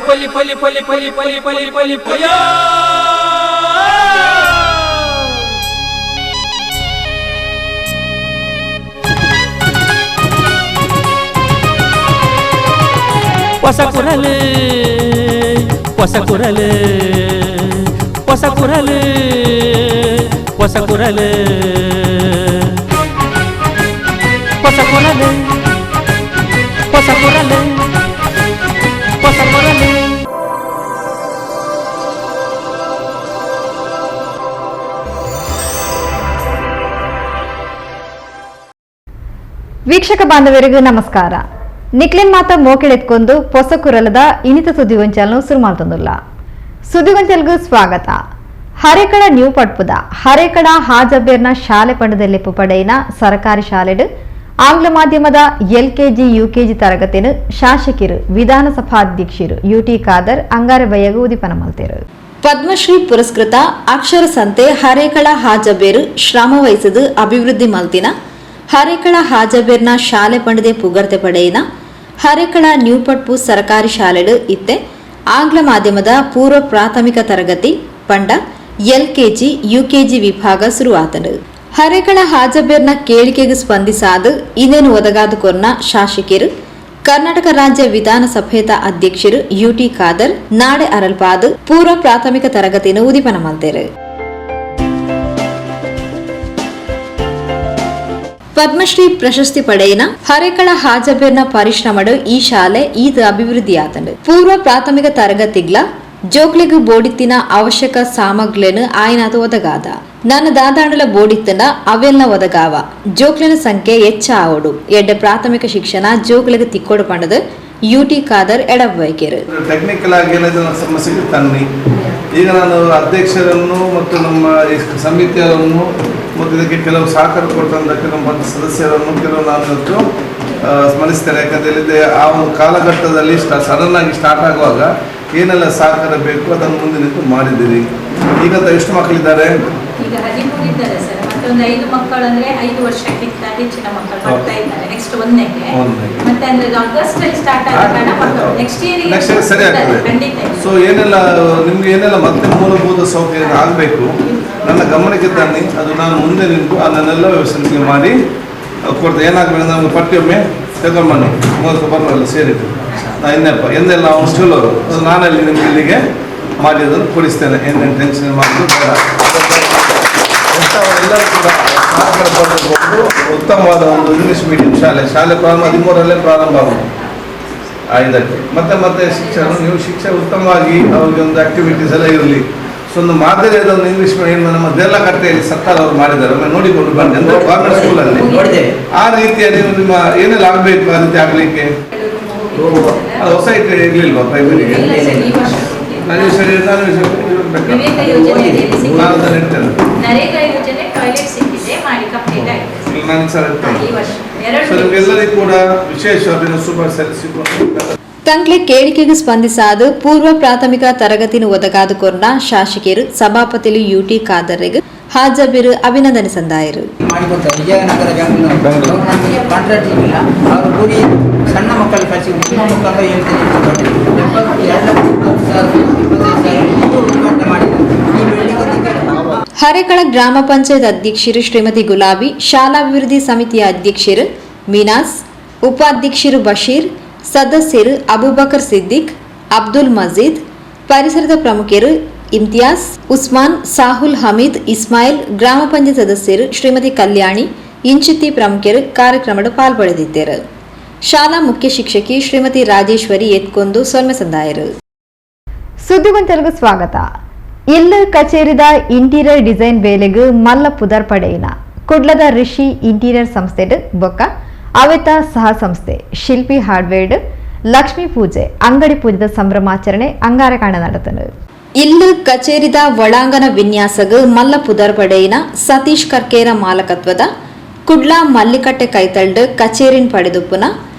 ಪೊಲಿ ಪೊಲಿ ಪೊಲಿ ಪೊಲಿ ಪೊಲಿ ಪೊಲಿ ಪೊಲಿ ಪೊಯ್ಯೋ. ಹೊಸ ಕುರಲು, ಹೊಸ ಕುರಲು, ಹೊಸ ಕುರಲು, ಹೊಸ ಕುರಲು, ಹೊಸ ಕುರಲು, ಹೊಸ ಕುರಲು, ಹೊಸ ಕುರಲು. ವೀಕ್ಷಕ ಬಾಂಧವರಿಗೂ ನಮಸ್ಕಾರ. ನಿಕ್ಲಿನ್ ಮಾತ ಮೋಕೆಳೆತ್ಕೊಂಡು ಪೊಸ ಕುರಲದ ಇನಿತ ಸುದ್ದಿಗೊಂಚలను ಶುರು ಮಾಡ್ತಂದುಲ್ಲ. ಸುದ್ದಿಗೊಂಚಲ್ಗೂ ಸ್ವಾಗತ. ಹರೇಕಳ ನ್ಯೂ ಪಟ್ಪುದ ಹರೇಕಳ ಹಾಜಬೇರ್ನ ಶಾಲೆ ಪಂಡದಲ್ಲಿಪ್ಪು ಪಡೆಯಿನ ಸರಕಾರಿ ಶಾಲೆಡು ಆಂಗ್ಲ ಮಾಧ್ಯಮದ ಎಲ್ಕೆಜಿ ಯುಕೆಜಿ ತರಗತಿನ ಶಾಸಕರು ವಿಧಾನಸಭಾಧ್ಯಕ್ಷರು ಯುಟಿ ಖಾದರ್ ಅಂಗಾರೆ ಬಯ್ಯಗ ಉದಿಪನ ಮಲ್ತೇರು. ಪದ್ಮಶ್ರೀ ಪುರಸ್ಕೃತ ಅಕ್ಷರ ಸಂತೆ ಹರೇಕಳ ಹಾಜಬೇರು ಶ್ರಮ ವಹಿಸದು ಅಭಿವೃದ್ಧಿ ಮಲ್ತಿನ ಹರೇಕಳ ಹಾಜಬೇರ್ನ ಶಾಲೆ ಪಂಡದೆ ಪುಗರ್ತೆ ಪಡೆಯಿನ ಹರೇಕಳ ನ್ಯೂಪಟ್ಪು ಸರಕಾರಿ ಶಾಲೆಡು ಇತ್ತೆ ಆಂಗ್ಲ ಮಾಧ್ಯಮದ ಪೂರ್ವ ಪ್ರಾಥಮಿಕ ತರಗತಿ ಪಂಡ ಎಲ್ಕೆಜಿ ಯುಕೆಜಿ ವಿಭಾಗ ಶುರುವಾತನು. ಹರೇಕಳ ಹಾಜಬೇರ್ನ ಕೇಳಿಕೆಗೆ ಸ್ಪಂದಿಸಾದು ಇನ್ನೇನು ಒದಗಾದು ಕೊರ್ನ ಶಾಸಕರು ಕರ್ನಾಟಕ ರಾಜ್ಯ ವಿಧಾನಸಭೆದ ಅಧ್ಯಕ್ಷರು ಯುಟಿ ಖಾದರ್ ನಾಡೆ ಅರಲ್ಪಾದ್ ಪೂರ್ವ ಪ್ರಾಥಮಿಕ ತರಗತಿಯನ್ನು ಉದಿಪನ ಮಲ್ತೇರು. ಪದ್ಮಶ್ರೀ ಪ್ರಶಸ್ತಿ ಪಡೆಯಿನ ಹರೇಕಳ ಹಾಜಬೇರ್ನ ಪರಿಶ್ರಮಡು ಈ ಶಾಲೆ ಈತ ಅಭಿವೃದ್ಧಿಯಾತಂಡು. ಪೂರ್ವ ಪ್ರಾಥಮಿಕ ತರಗತಿಗ್ಲ ಜೋಕ್ಲಿಗ್ ಬೋಡಿತ್ತಿನ ಅವಶ್ಯಕ ಸಾಮಗ್ರಿలను ಆಯನಾತ ಒದಗಾದ. ನನ್ನ ದಾದಾಂಡಲ ಬೋಡಿತ್ತನ ಅವೆಲ್ಲ ಒದಗಾವ. ಜೋಕ್ಲಿನ ಸಂಖ್ಯೆ ಹೆಚ್ಚ ಆವಡು ಎಡ್ಡೆ ಪ್ರಾಥಮಿಕ ಶಿಕ್ಷಣ ಜೋಕ್ಲಿಗೆ ತಿಕ್ಕೋಡು ಪಂಡದು ಯುಟಿ ಖಾದರ್ ಎಡಬೈಕೇರು. ಟೆಕ್ನಿಕಲ್ ಆಗಿ ಏನಾದರೂ ಸಮಸ್ಯೆಗೆ ತನ್ನಿ. ಈಗ ನಾನು ಅಧ್ಯಕ್ಷರನ್ನು ಮತ್ತು ನಮ್ಮ ಈ ಸಮಿತಿಯವರನ್ನು ಮತ್ತು ಇದಕ್ಕೆ ಕೆಲವು ಸಹಕಾರ ಕೊಟ್ಟಂಥ ಕೆಲವು ಮತ್ತು ಸದಸ್ಯರನ್ನು ಕೆಲವು ನಾನು ಇವತ್ತು ಸ್ಮರಿಸ್ತೇನೆ. ಯಾಕಂತ ಹೇಳಿದ್ರೆ ಆ ಒಂದು ಕಾಲಘಟ್ಟದಲ್ಲಿ ಸಡನ್ ಆಗಿ ಸ್ಟಾರ್ಟ್ ಆಗುವಾಗ ಏನೆಲ್ಲ ಸಹಕಾರ ಬೇಕು ಅದನ್ನು ಮುಂದೆ ನಿಂತು ಮಾಡಿದ್ದೀರಿ. ಈಗ ಎಷ್ಟು ಮಕ್ಕಳಿದ್ದಾರೆ? ಈಗ 13 ಇದ್ದಾರೆ ಸರ್. ಮತ್ತೊಂದು 5 ಮಕ್ಕಳು, ಅಂದ್ರೆ 5 ವರ್ಷಕ್ಕಿಂತ ಹೆಚ್ಚಿನ ಮಕ್ಕಳು ಬರ್ತಾ ಇದ್ದಾರೆ ನೆಕ್ಸ್ಟ್ ಒಂದಕ್ಕೆ. ಒಂದಕ್ಕೆ. ಮತ್ತೆ ಅಂದ್ರೆ ಆಗಸ್ಟ್ ಅಲ್ಲಿ ಸ್ಟಾರ್ಟ್ ಆದ ಕಾರಣ ಮಕ್ಕಳು ನೆಕ್ಸ್ಟ್ ಇಯರ್ ನೆಕ್ಸ್ಟ್ ಇಯರ್ ಸರಿ ಆಗ್ತದೆ. ಖಂಡಿತ ಇದೆ. ಸೊ ಏನೆಲ್ಲ ನಿಮ್ಗೆ ಏನೆಲ್ಲ ಮತ್ತೆ ಮೂಲಭೂತ ಸೌಕರ್ಯ ಆಗಬೇಕು ನನ್ನ ಗಮನಕ್ಕೆ ತನ್ನಿ. ಅದು ನಾನು ಮುಂದೆ ನಿಂತು ಅದನ್ನೆಲ್ಲ ವ್ಯವಸ್ಥೆ ನಿಮಗೆ ಮಾಡಿ ಕೊಡ್ತೇನೆ. ಏನಾಗಬೇಕು ನಮಗೆ ಪಟ್ಟಿಯೊಮ್ಮೆ ತಗೊಂಬನ್ನಿ. ಮೊದಲು ಬರೋಲ್ಲ ಸೇರಿದ್ದು ನಾ ಇನ್ನೆಪ್ಪ ಎಂದೆಲ್ಲ ಅವನು ಸ್ಟೂಲವರು ಅದು ನಾನಲ್ಲಿ ನಿಮ್ಗೆ ಇಲ್ಲಿಗೆ ಮಾಡಿ ಅದನ್ನು ಕೊಡಿಸ್ತೇನೆ. ಏನೇನು ಟೆನ್ಷನ್ ಮಾಡೋದು ಬೇಡ. ಎಲ್ಲರೂ ಕೂಡ ಸಹಕಾರ ಪಡೆದುಕೊಂಡು ಉತ್ತಮವಾದ ಒಂದು ಇಂಗ್ಲೀಷ್ ಮೀಡಿಯಂ ಶಾಲೆ ಶಾಲೆ ಪ್ರಾರಂಭ 13ರಲ್ಲೇ ಪ್ರಾರಂಭ ಆಗೋದು ಆ ಇದಕ್ಕೆ. ಮತ್ತೆ ಮತ್ತೆ ಶಿಕ್ಷಣ ನೀವು ಶಿಕ್ಷಣ ಉತ್ತಮವಾಗಿ ಅವ್ರಿಗೆ ಒಂದು ಆಕ್ಟಿವಿಟೀಸ್ ಎಲ್ಲ ಇರಲಿ. ಸೊ ಒಂದು ಮಾದರಿಯಾದ ಒಂದು ಇಂಗ್ಲೀಷ್ ಮೀಡಿಯಂ ನಮ್ಮ ದೇರ್ಲಕಟ್ಟೆಯಲ್ಲಿ ಸರ್ಕಾರ ಅವರು ಮಾಡಿದ್ದಾರೆ. ಒಮ್ಮೆ ನೋಡಿಕೊಂಡು ಬನ್ನಿ. ಅಂದ್ರೆ ಗೌರ್ಮೆಂಟ್ ಸ್ಕೂಲಲ್ಲಿ ನೋಡಿದ್ದೇವೆ. ಆ ರೀತಿಯಲ್ಲಿ ನಿಮ್ಮ ಏನೆಲ್ಲ ಆಗಬೇಕು ಆ ರೀತಿ ಆಗಲಿಕ್ಕೆ. ಅದು ಹೊಸ ಇಟ್ಟು ಇರಲಿಲ್ವಾ ಪ್ರೈಮರಿಗೆ? ಇಲ್ಲ ಸರ್, ಈ ವರ್ಷ ಸಿಕ್ಕಿದೆ. ನಾನು ಈ ಸರಿ ನಾನು ಈ ಸರಿ ಬೇಕಾ? ವಿವೇಕ ಯೋಜನೆ ಸಿಕ್ಕಿದೆ. ನಾನು ಅದನ್ನು ಇಡ್ತೇನೆ. ನರೇಗಾ ಯೋಜನೆ ಟಾಯ್ಲೆಟ್ ಸಿಕ್ಕಿದೆ, ಮಾಡಿ ಕಂಪ್ಲೀಟ್ ಆಗಿದೆ ಸರ್. ಇಲ್ಲ, ನಾನು ಸರ್ ಇಡ್ತೇನೆ. ಈ ವರ್ಷ ಸೊ ಎರಡು ನಿಮಗೆಲ್ಲರಿಗೂ ಕೂಡ ವಿಶೇಷ ಅಭಿನವ ಶುಭ ಸಲ್ಲಿಸಿಕೊಂಡು ತಂಗ್ಲೆ ಕೇಳಿಕೆಗೆ ಸ್ಪಂದಿಸಾದ ಪೂರ್ವ ಪ್ರಾಥಮಿಕ ತರಗತಿನ ಒದಗಾದ ಕೊರ್ನ ಶಾಸಕರು ಸಭಾಪತಿಲು ಯುಟಿ ಖಾದರ್ಗೆ ಹಾಜಬೀರು ಅಭಿನಂದನೆ ಸಂದಾಯರು. ಮಾಡಿಕೊಡ್ತಾರೆ ವಿಜಯನಗರ ಬೆಂಗಳೂರು ಅವರು ನಮಗೆ ಕಾಂಟ್ರಾಕ್ಟ್ ಇಲ್ಲ. ಅವರು ಕೂಡಿ ಸಣ್ಣ ಮಕ್ಕಳು ಕಳಿಸಿ ನಿಮ್ಮ ಮುಖಾಂತರ ಹೇಳ್ತೇನೆ, 72,20,000 25,000 ಉದ್ಘಾಟನೆ ಮಾಡಿದ್ದಾರೆ ಈ ಬಿಲ್ಡಿಂಗ್. ಹರೇಕಳ ಗ್ರಾಮ ಪಂಚಾಯತ್ ಅಧ್ಯಕ್ಷರು ಶ್ರೀಮತಿ ಗುಲಾಬಿ, ಶಾಲಾಭಿವೃದ್ಧಿ ಸಮಿತಿಯ ಅಧ್ಯಕ್ಷರು ಮೀನಾಸ್, ಉಪಾಧ್ಯಕ್ಷರು ಬಶೀರ್, ಸದಸ್ಯರು ಅಬೂಬಕರ್ ಸಿದ್ದಿಕ್, ಅಬ್ದುಲ್ ಮಜೀದ್, ಪರಿಸರದ ಪ್ರಮುಖರು ಇಮ್ತಿಯಾಸ್, ಉಸ್ಮಾನ್, ಸಾಹುಲ್ ಹಮೀದ್, ಇಸ್ಮಾಯಿಲ್, ಗ್ರಾಮ ಪಂಚಾಯತ್ ಸದಸ್ಯರು ಶ್ರೀಮತಿ ಕಲ್ಯಾಣಿ ಇಂಚಿತ್ತಿ ಪ್ರಮುಖರು ಕಾರ್ಯಕ್ರಮದ ಪಾಲ್ಪಡೆದಿದ್ದರು. ಶಾಲಾ ಮುಖ್ಯ ಶಿಕ್ಷಕಿ ಶ್ರೀಮತಿ ರಾಜೇಶ್ವರಿ ಎತ್ಕೊಂಡು ಸೊಲ್ಮೆ ಸಂದಾಯರು. ಸುದ್ದಿಗೊಂಚಲ್ಗೂ ಸ್ವಾಗತ. ಇಲ್ಲು ಕಚೇರಿದ ಇಂಟೀರಿಯರ್ ಡಿಸೈನ್ ಬೇಲೆಗು ಮಲ್ಲ ಪುದರ್ ಪಡೆಯಿನ ಕುಡ್ಲದ ರಿಷಿ ಇಂಟೀರಿಯರ್ ಸಂಸ್ಥೆಡ್ ಬೊಕ್ಕ ಅವೆತ ಸಹ ಸಂಸ್ಥೆ ಶಿಲ್ಪಿ ಹಾರ್ಡ್ವೇರ್ಡ್ ಲಕ್ಷ್ಮೀ ಪೂಜೆ ಅಂಗಡಿ ಪೂಜೆದ ಸಂಭ್ರಮಾಚರಣೆ ಅಂಗಾರಕಾಂಡ നടത്തുന്നത്. ಇಲ್ಲು ಕಚೇರಿದ ಒಳಾಂಗಣ ವಿನ್ಯಾಸಗ್ ಮಲ್ಲ ಪುದರ್ ಪಡೆಯಿನ ಸತೀಶ್ ಕರ್ಕೇರ ಮಾಲಕತ್ವದ ಕುಡ್ಲ ಮಲ್ಲಿಕಟ್ಟೆ ಕೈತಲ್ಡ್ ಕಚೇರಿನ್ ಪಡೆದುಪ್ಪುನ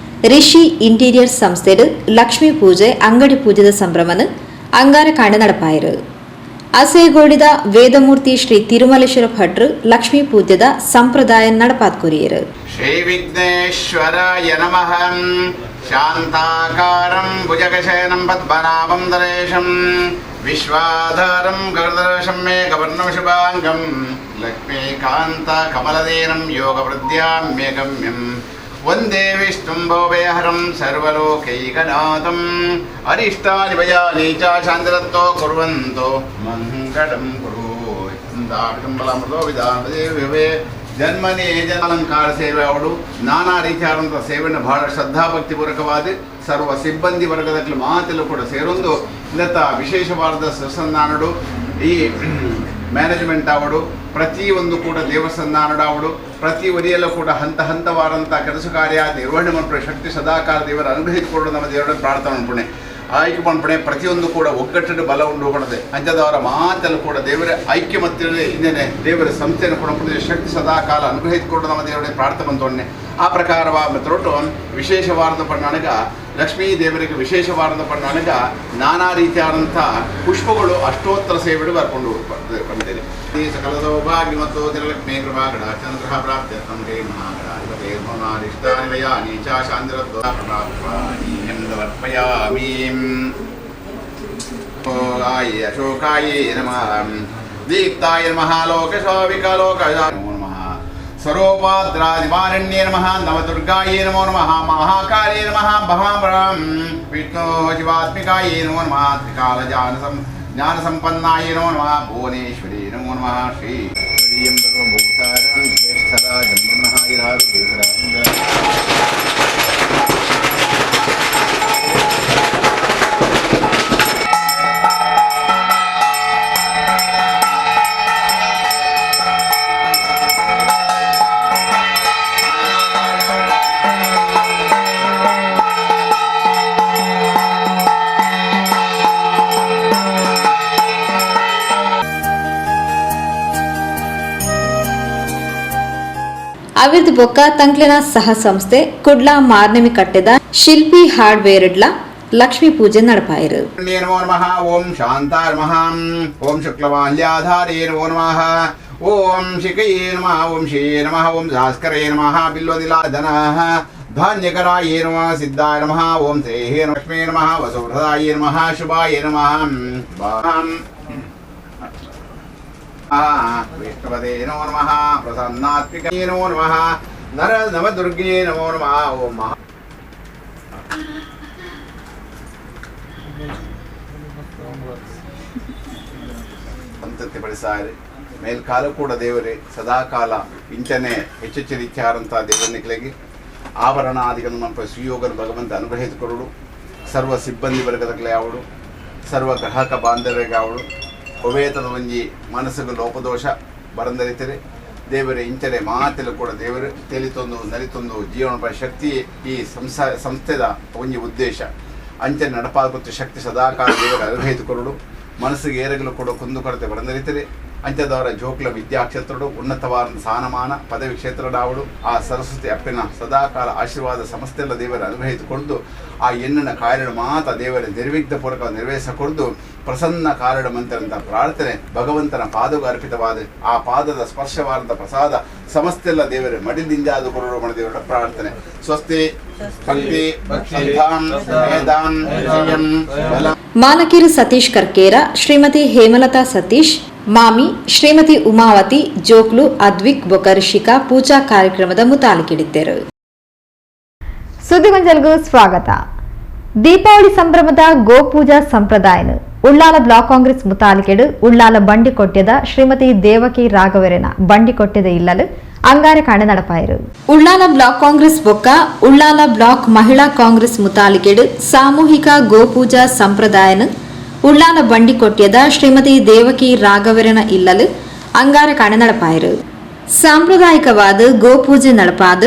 ರಿಷಿ ಇಂಟೀರಿಯರ್ ಸಂಸ್ಥೆಡ್ ಲಕ್ಷ್ಮೀ ಪೂಜೆ ಅಂಗಡಿ ಪೂಜೆದ ಸಂಭ್ರಮನ್ ಅಂಗಾರಕಾಂಡ ನಡಪಾಯಿರು. ಅಸೇಗೋಡಿದ ವೇದಮೂರ್ತಿ ಶ್ರೀ ತಿರುಮಲೇಶ್ವರ ಭಟ್ರು ಲಕ್ಷ್ಮೀ ಪೂಜೆದ ಸಂಪ್ರದಾಯ ನಡಪಾತ್ ಕೊರಿಯರು. ಶ್ರೀ ವಿಘ್ನೇಶ್ವರಾಯ ನಮಃ. ಶಾಂತಾಕಾರಂ ಭುಜಗಶಯನಂ ಪದ್ಮನಾಭಂ ದರೇಶಂ ವಿಶ್ವಾಧಾರಂ ಗರುಡದರ್ಶಂ ಮೇಘವರ್ಣಂ ಶುಭಾಂಗಂ ಲಕ್ಷ್ಮೀಕಾಂತ ಕಮಲದೇನಂ ಯೋಗವೃದ್ಧ್ಯಾಂ ಮೇಗಮ್ಯಂ ವಂದೇ ವಿಷ್ಣುಂ ಭವಭಯಹರಂ ಸರ್ವಲೋಕೈಕನಾಥಂ ಅರಿಷ್ಟಾನಿ ಭಯಾನಿ ಚ ಶಾಂತಿರತ್ತೋ ಕುರ್ವಂತೋ ಮಂಗಳಂ ಕುರು ಅಂದಾಭಿಕಂಬಲಾಮೃತೋ ವಿಧಾನದೇವೇ ಜನ್ಮನೇ ಜನಾಲಂಕಾರ ಸೇವೆ ಅವಳು ನಾನಾ ರೀತಿಯಾದಂಥ ಸೇವೆಯನ್ನು ಬಹಳ ಶ್ರದ್ಧಾಭಕ್ತಿಪೂರ್ವಕವಾದ ಸರ್ವ ಸಿಬ್ಬಂದಿ ವರ್ಗದ ಮಾತೆಲ್ಲೂ ಕೂಡ ಸೇರೊಂದು ಇಲ್ಲತ್ತ ವಿಶೇಷವಾದ ಸಸನ್ನಾನಡು ಈ ಮ್ಯಾನೇಜ್ಮೆಂಟ್ ಅವಳು ಪ್ರತಿಯೊಂದು ಕೂಡ ದೇವಸ್ಥಾನಡು ಅವಳು ಪ್ರತಿ ಒರಿಯಲ್ಲೂ ಕೂಡ ಹಂತ ಹಂತವಾದಂಥ ಕೆಲಸ ಕಾರ್ಯ ನಿರ್ವಹಣೆ ಮಾಡ್ಪುಣೆ ಶಕ್ತಿ ಸದಾಕಾಲ ದೇವರ ಅನುಗ್ರಹಿಸಿಕೊಂಡು ನಮ್ಮ ದೇವರ ಪ್ರಾರ್ಥನೆ ಮನ್ಪುಣೆ ಆಯ್ಕೆ ಮನ್ಪುಣೆ ಪ್ರತಿಯೊಂದು ಕೂಡ ಒಗ್ಗಟ್ಟಿನ ಬಲ ಉಂಡು ಹೋಗೋಣದೆ ಅಂಥದವರ ಮಾತೆಲ್ಲ ಕೂಡ ದೇವರ ಐಕ್ಯ ಮತ್ತು ಇನ್ನೇನೆ ದೇವರ ಸಂಸ್ಥೆಯನ್ನು ಕೂಡ ಶಕ್ತಿ ಸದಾಕಾಲ ಅನುಗ್ರಹಿಸಿಕೊಂಡು ನಮ್ಮ ದೇವರ ಪ್ರಾರ್ಥನೆ ಬಂತೊನ್ನೆ ಆ ಪ್ರಕಾರವಾದ ತೊರಟು ವಿಶೇಷವಾರದ ಪಣ್ಣಾಣಗ ಲಕ್ಷ್ಮೀ ದೇವರಿಗೆ ವಿಶೇಷವಾರದ ಪಣ್ಣಾಣಗ ನಾನಾ ರೀತಿಯಾದಂಥ ಪುಷ್ಪಗಳು ಅಷ್ಟೋತ್ತರ ಸೇವೆಗಳು ಬರ್ಕೊಂಡು ಬಂದಿದೆ. ಈ ಸಕಲ ಸೌಭಾಗ್ಯ ಮತ್ತು ತಿರುಲಕ್ಷ್ಮೀ ಕೃಪಾಗಣ ಚಂದ್ರ ಪ್ರಾಪ್ತ್ಯರ್ಥಂ ಹೇ ಮಹಾಗಣಾಧಿಪತೇ ಮಹಾರಿಷ್ಟಾನಿಲಯಾನಿ ಚ ಶಾಂತಿರತ್ವ ಸಮರ್ಪಯಾಮಿ. ಆಯ ಅಶೋಕಾಯೇ ನಮಃ, ದೀಪ್ತಾಯ ನಮಃ, ಲೋಕಶೋವಿಕಲೋಕ ನಮೋ ನಮಃ, ಸ್ವರೂಪಾದ್ರಾದಿವಾರಣ್ಯೇ ನಮಃ, ನವದುರ್ಗಾಯೇ ನಮೋ ನಮಃ, ಮಹಾಕಾಲೇ ನಮಃ, ಭವಾಮರಾಂ ವಿಷ್ಣು ಶಿವಾತ್ಮಿಕಾಯೇ ನಮೋ ನಮಃ, ತ್ರಿಕಾಲ ಜ್ಞಾನಸಂಪನ್ನಾಯ ನಮೋ ನಮಃ, ಭುವನೇಶ್ವರಿ ನಮೋ ನಮಃ, ಶ್ರೀ ಅವಿರ್ದ್ ಬೊಕ್ಕ ತಂಕ್ಲೆನ ಸಹ ಸಂಸ್ಥೆ ಕುಡ್ಲ ಮಾರ್ನೆಮಿ ಕಟ್ಟೆದ ಶಿಲ್ಪಿ ಹಾರ್ಡ್ವೇರ್ಡ್ಲ ಲಕ್ಷ್ಮೀ ಪೂಜೆ ನಡಪಾಯಿರು. ನಮೋ ನಮಃ, ಓಂ ಶಾಂತಾಯ ನಮಃ, ಓಂ ಶುಕ್ಲಮಾಲ್ಯಾಧಾರೇ ನಮೋ ನಮಃ, ಓಂ ಶಿಖಯೇ ನಮಃ, ಓಂ ಶ್ರೀ ನಮಃ, ಓಂ ಭಾಸ್ಕರೇ ನಮಃ, ಬಿಲ್ವದಿಲಾಧನಃ ಧಾನ್ಯಕರಾಯೇ ನಮಃ, ಸಿದ್ಧಾಯ ನಮಃ, ಓಂ ಶ್ರೇಹೇ ಲಕ್ಷ್ಮೀ ನಮಃ, ವಸುಪ್ರದಾಯೇ ನಮಃ, ಶುಭಾಯ ನಮಃ, ವಿಷ್ಣುಪದೇ ನಮೋ ನಮಃ, ಪ್ರಸನ್ನಾತ್ಮಿಕೇ ನಮೋ ನಮಃ, ನರ ನವದುರ್ಗೇ ನಮೋ ನಮಃ, ಓಂ ಮಹಾ ಸಂತೃಪ್ತಿಪಡಿಸಾರೆ. ಮೇಲ್ಕಾಲ ಕೂಡ ದೇವರೇ ಸದಾಕಾಲ ಇಂಚನೆ ಹೆಚ್ಚೆಚ್ಚು ರೀತಿಯಾದಂಥ ದೇವರನಿಗಳಿಗೆ ಆಭರಣಾದಿಗಳನ್ನು ನಮ್ಮ ಸುಯೋಗನ ಭಗವಂತ ಅನುಗ್ರಹಿಸಿಕೊಡಲು ಸರ್ವ ಸಿಬ್ಬಂದಿ ವರ್ಗದಗಳೇ ಅವಳು, ಸರ್ವ ಗ್ರಾಹಕ ಬಾಂಧವರಿಗೆ ಅವಳು, ಒವೇತದ ಒಂಜಿ ಮನಸ್ಸಿಗೆ ಲೋಪದೋಷ ಬರಂದರಿತರೆ ದೇವರೇ ಇಂಚನೆ ಮಾತೆಲ್ಲ ಕೂಡ ದೇವರು ತೆಲಿತೊಂದು ನಲಿತೊಂದು ಜೀವನ ಶಕ್ತಿ ಈ ಸಂಸ್ಥೆದ ಒಂಜಿ ಉದ್ದೇಶ ಅಂಚನೆ ನಡಪಾಗುತ್ತ ಶಕ್ತಿ ಸದಾಕಾಲ ದೇವರ ಅನುಗ್ರಹಿಸಿಕೊಡಲು ಮನಸ್ಸಿಗೆ ಏರಗಲು ಕೂಡ ಕುಂದುಕೊರತೆ ಬರಂದರಿತರೆ ಅಂಚದವರ ಜೋಕ್ಲ ವಿದ್ಯಾಕ್ಷೇತ್ರಡು ಉನ್ನತವಾದ ಸ್ಥಾನಮಾನ ಪದವಿ ಕ್ಷೇತ್ರಡಾವಳು ಆ ಸರಸ್ವತಿ ಅಪ್ಪನ ಸದಾಕಾಲ ಆಶೀರ್ವಾದ ಸಮಸ್ತೆಲ್ಲ ದೇವರ ಅನುಗ್ರಹಿಸಿಕೊಂಡು ಆ ಎಣ್ಣನ ಕಾರ್ಯಡ ಮಾತ ದೇವರ ನಿರ್ವಿಘ್ನ ಪೂರ್ವಕ ನಿರ್ವಹಿಸಿಕೊಂಡು ಪ್ರಸನ್ನ ಕಾರಣ ಮಂತ್ರಂತ ಪ್ರಾರ್ಥನೆ ಭಗವಂತನ ಪಾದವು ಅರ್ಪಿತವಾದ ಆ ಪಾದದ ಸ್ಪರ್ಶವಾದ ಪ್ರಸಾದ ಸಮಸ್ತೆಲ್ಲ ದೇವರ ಮಡಿದಿಂಜಾದ ಕೊರಡು ಮಣದೇವರ ಪ್ರಾರ್ಥನೆ. ಸ್ವಸ್ತಿ ಭಕ್ತಿ ಶ್ರದ್ಧಾಂ ವೇದಾಂ ಶ್ರಿಯಂ ಬಲ. ಮಾಲಕಿರು ಸತೀಶ್ ಕರ್ಕೇರ, ಶ್ರೀಮತಿ ಹೇಮಲತಾ ಸತೀಶ್, ಮಾಮಿ ಶ್ರೀಮತಿ ಉಮಾವತಿ, ಜೋಕ್ಲು ಅದ್ವಿಕ್ ಬೊಕರ್ಷಿಕಾ ಪೂಜಾ ಕಾರ್ಯಕ್ರಮದ ಮುತಾಲಿಕಿಡಿದ್ದರು. ಸುದ್ದಿಗೊಂಜಲ್ಗೂ ಸ್ವಾಗತ. ದೀಪಾವಳಿ ಸಂಭ್ರಮದ ಗೋಪೂಜಾ ಸಂಪ್ರದಾಯನ ಉಳ್ಳಾಲ ಬ್ಲಾಕ್ ಕಾಂಗ್ರೆಸ್ ಮುತಾಲಿಕೆಡು ಉಳ್ಳಾಲ ಬಂಡಿಕೊಟ್ಟೆದ ಶ್ರೀಮತಿ ದೇವಕಿ ರಾಘವರೇನ ಬಂಡಿಕೊಟ್ಟೆದ ಇಲ್ಲಲು ಅಂಗಾರೆ ಕಾಣೆ ನಡಪಾಯರು. ಉಳ್ಳಾಲ ಬ್ಲಾಕ್ ಕಾಂಗ್ರೆಸ್ ಬೊಕ್ಕ ಉಳ್ಳಾಲ ಬ್ಲಾಕ್ ಮಹಿಳಾ ಕಾಂಗ್ರೆಸ್ ಮುತಾಲಿಕೆಡು ಸಾಮೂಹಿಕ ಗೋಪೂಜಾ ಸಂಪ್ರದಾಯನ ಉಳ್ಳಾಲ ಬಂಡಿಕೊಟ್ಯದ ಶ್ರೀಮತಿ ದೇವಕಿ ರಾಘವರನ ಇಲ್ಲಲು ಅಂಗಾರ ಕಾಣೆ ನಡಪಾಯರು. ಸಾಂಪ್ರದಾಯಿಕವಾದ ಗೋಪೂಜೆ ನಡಪಾದ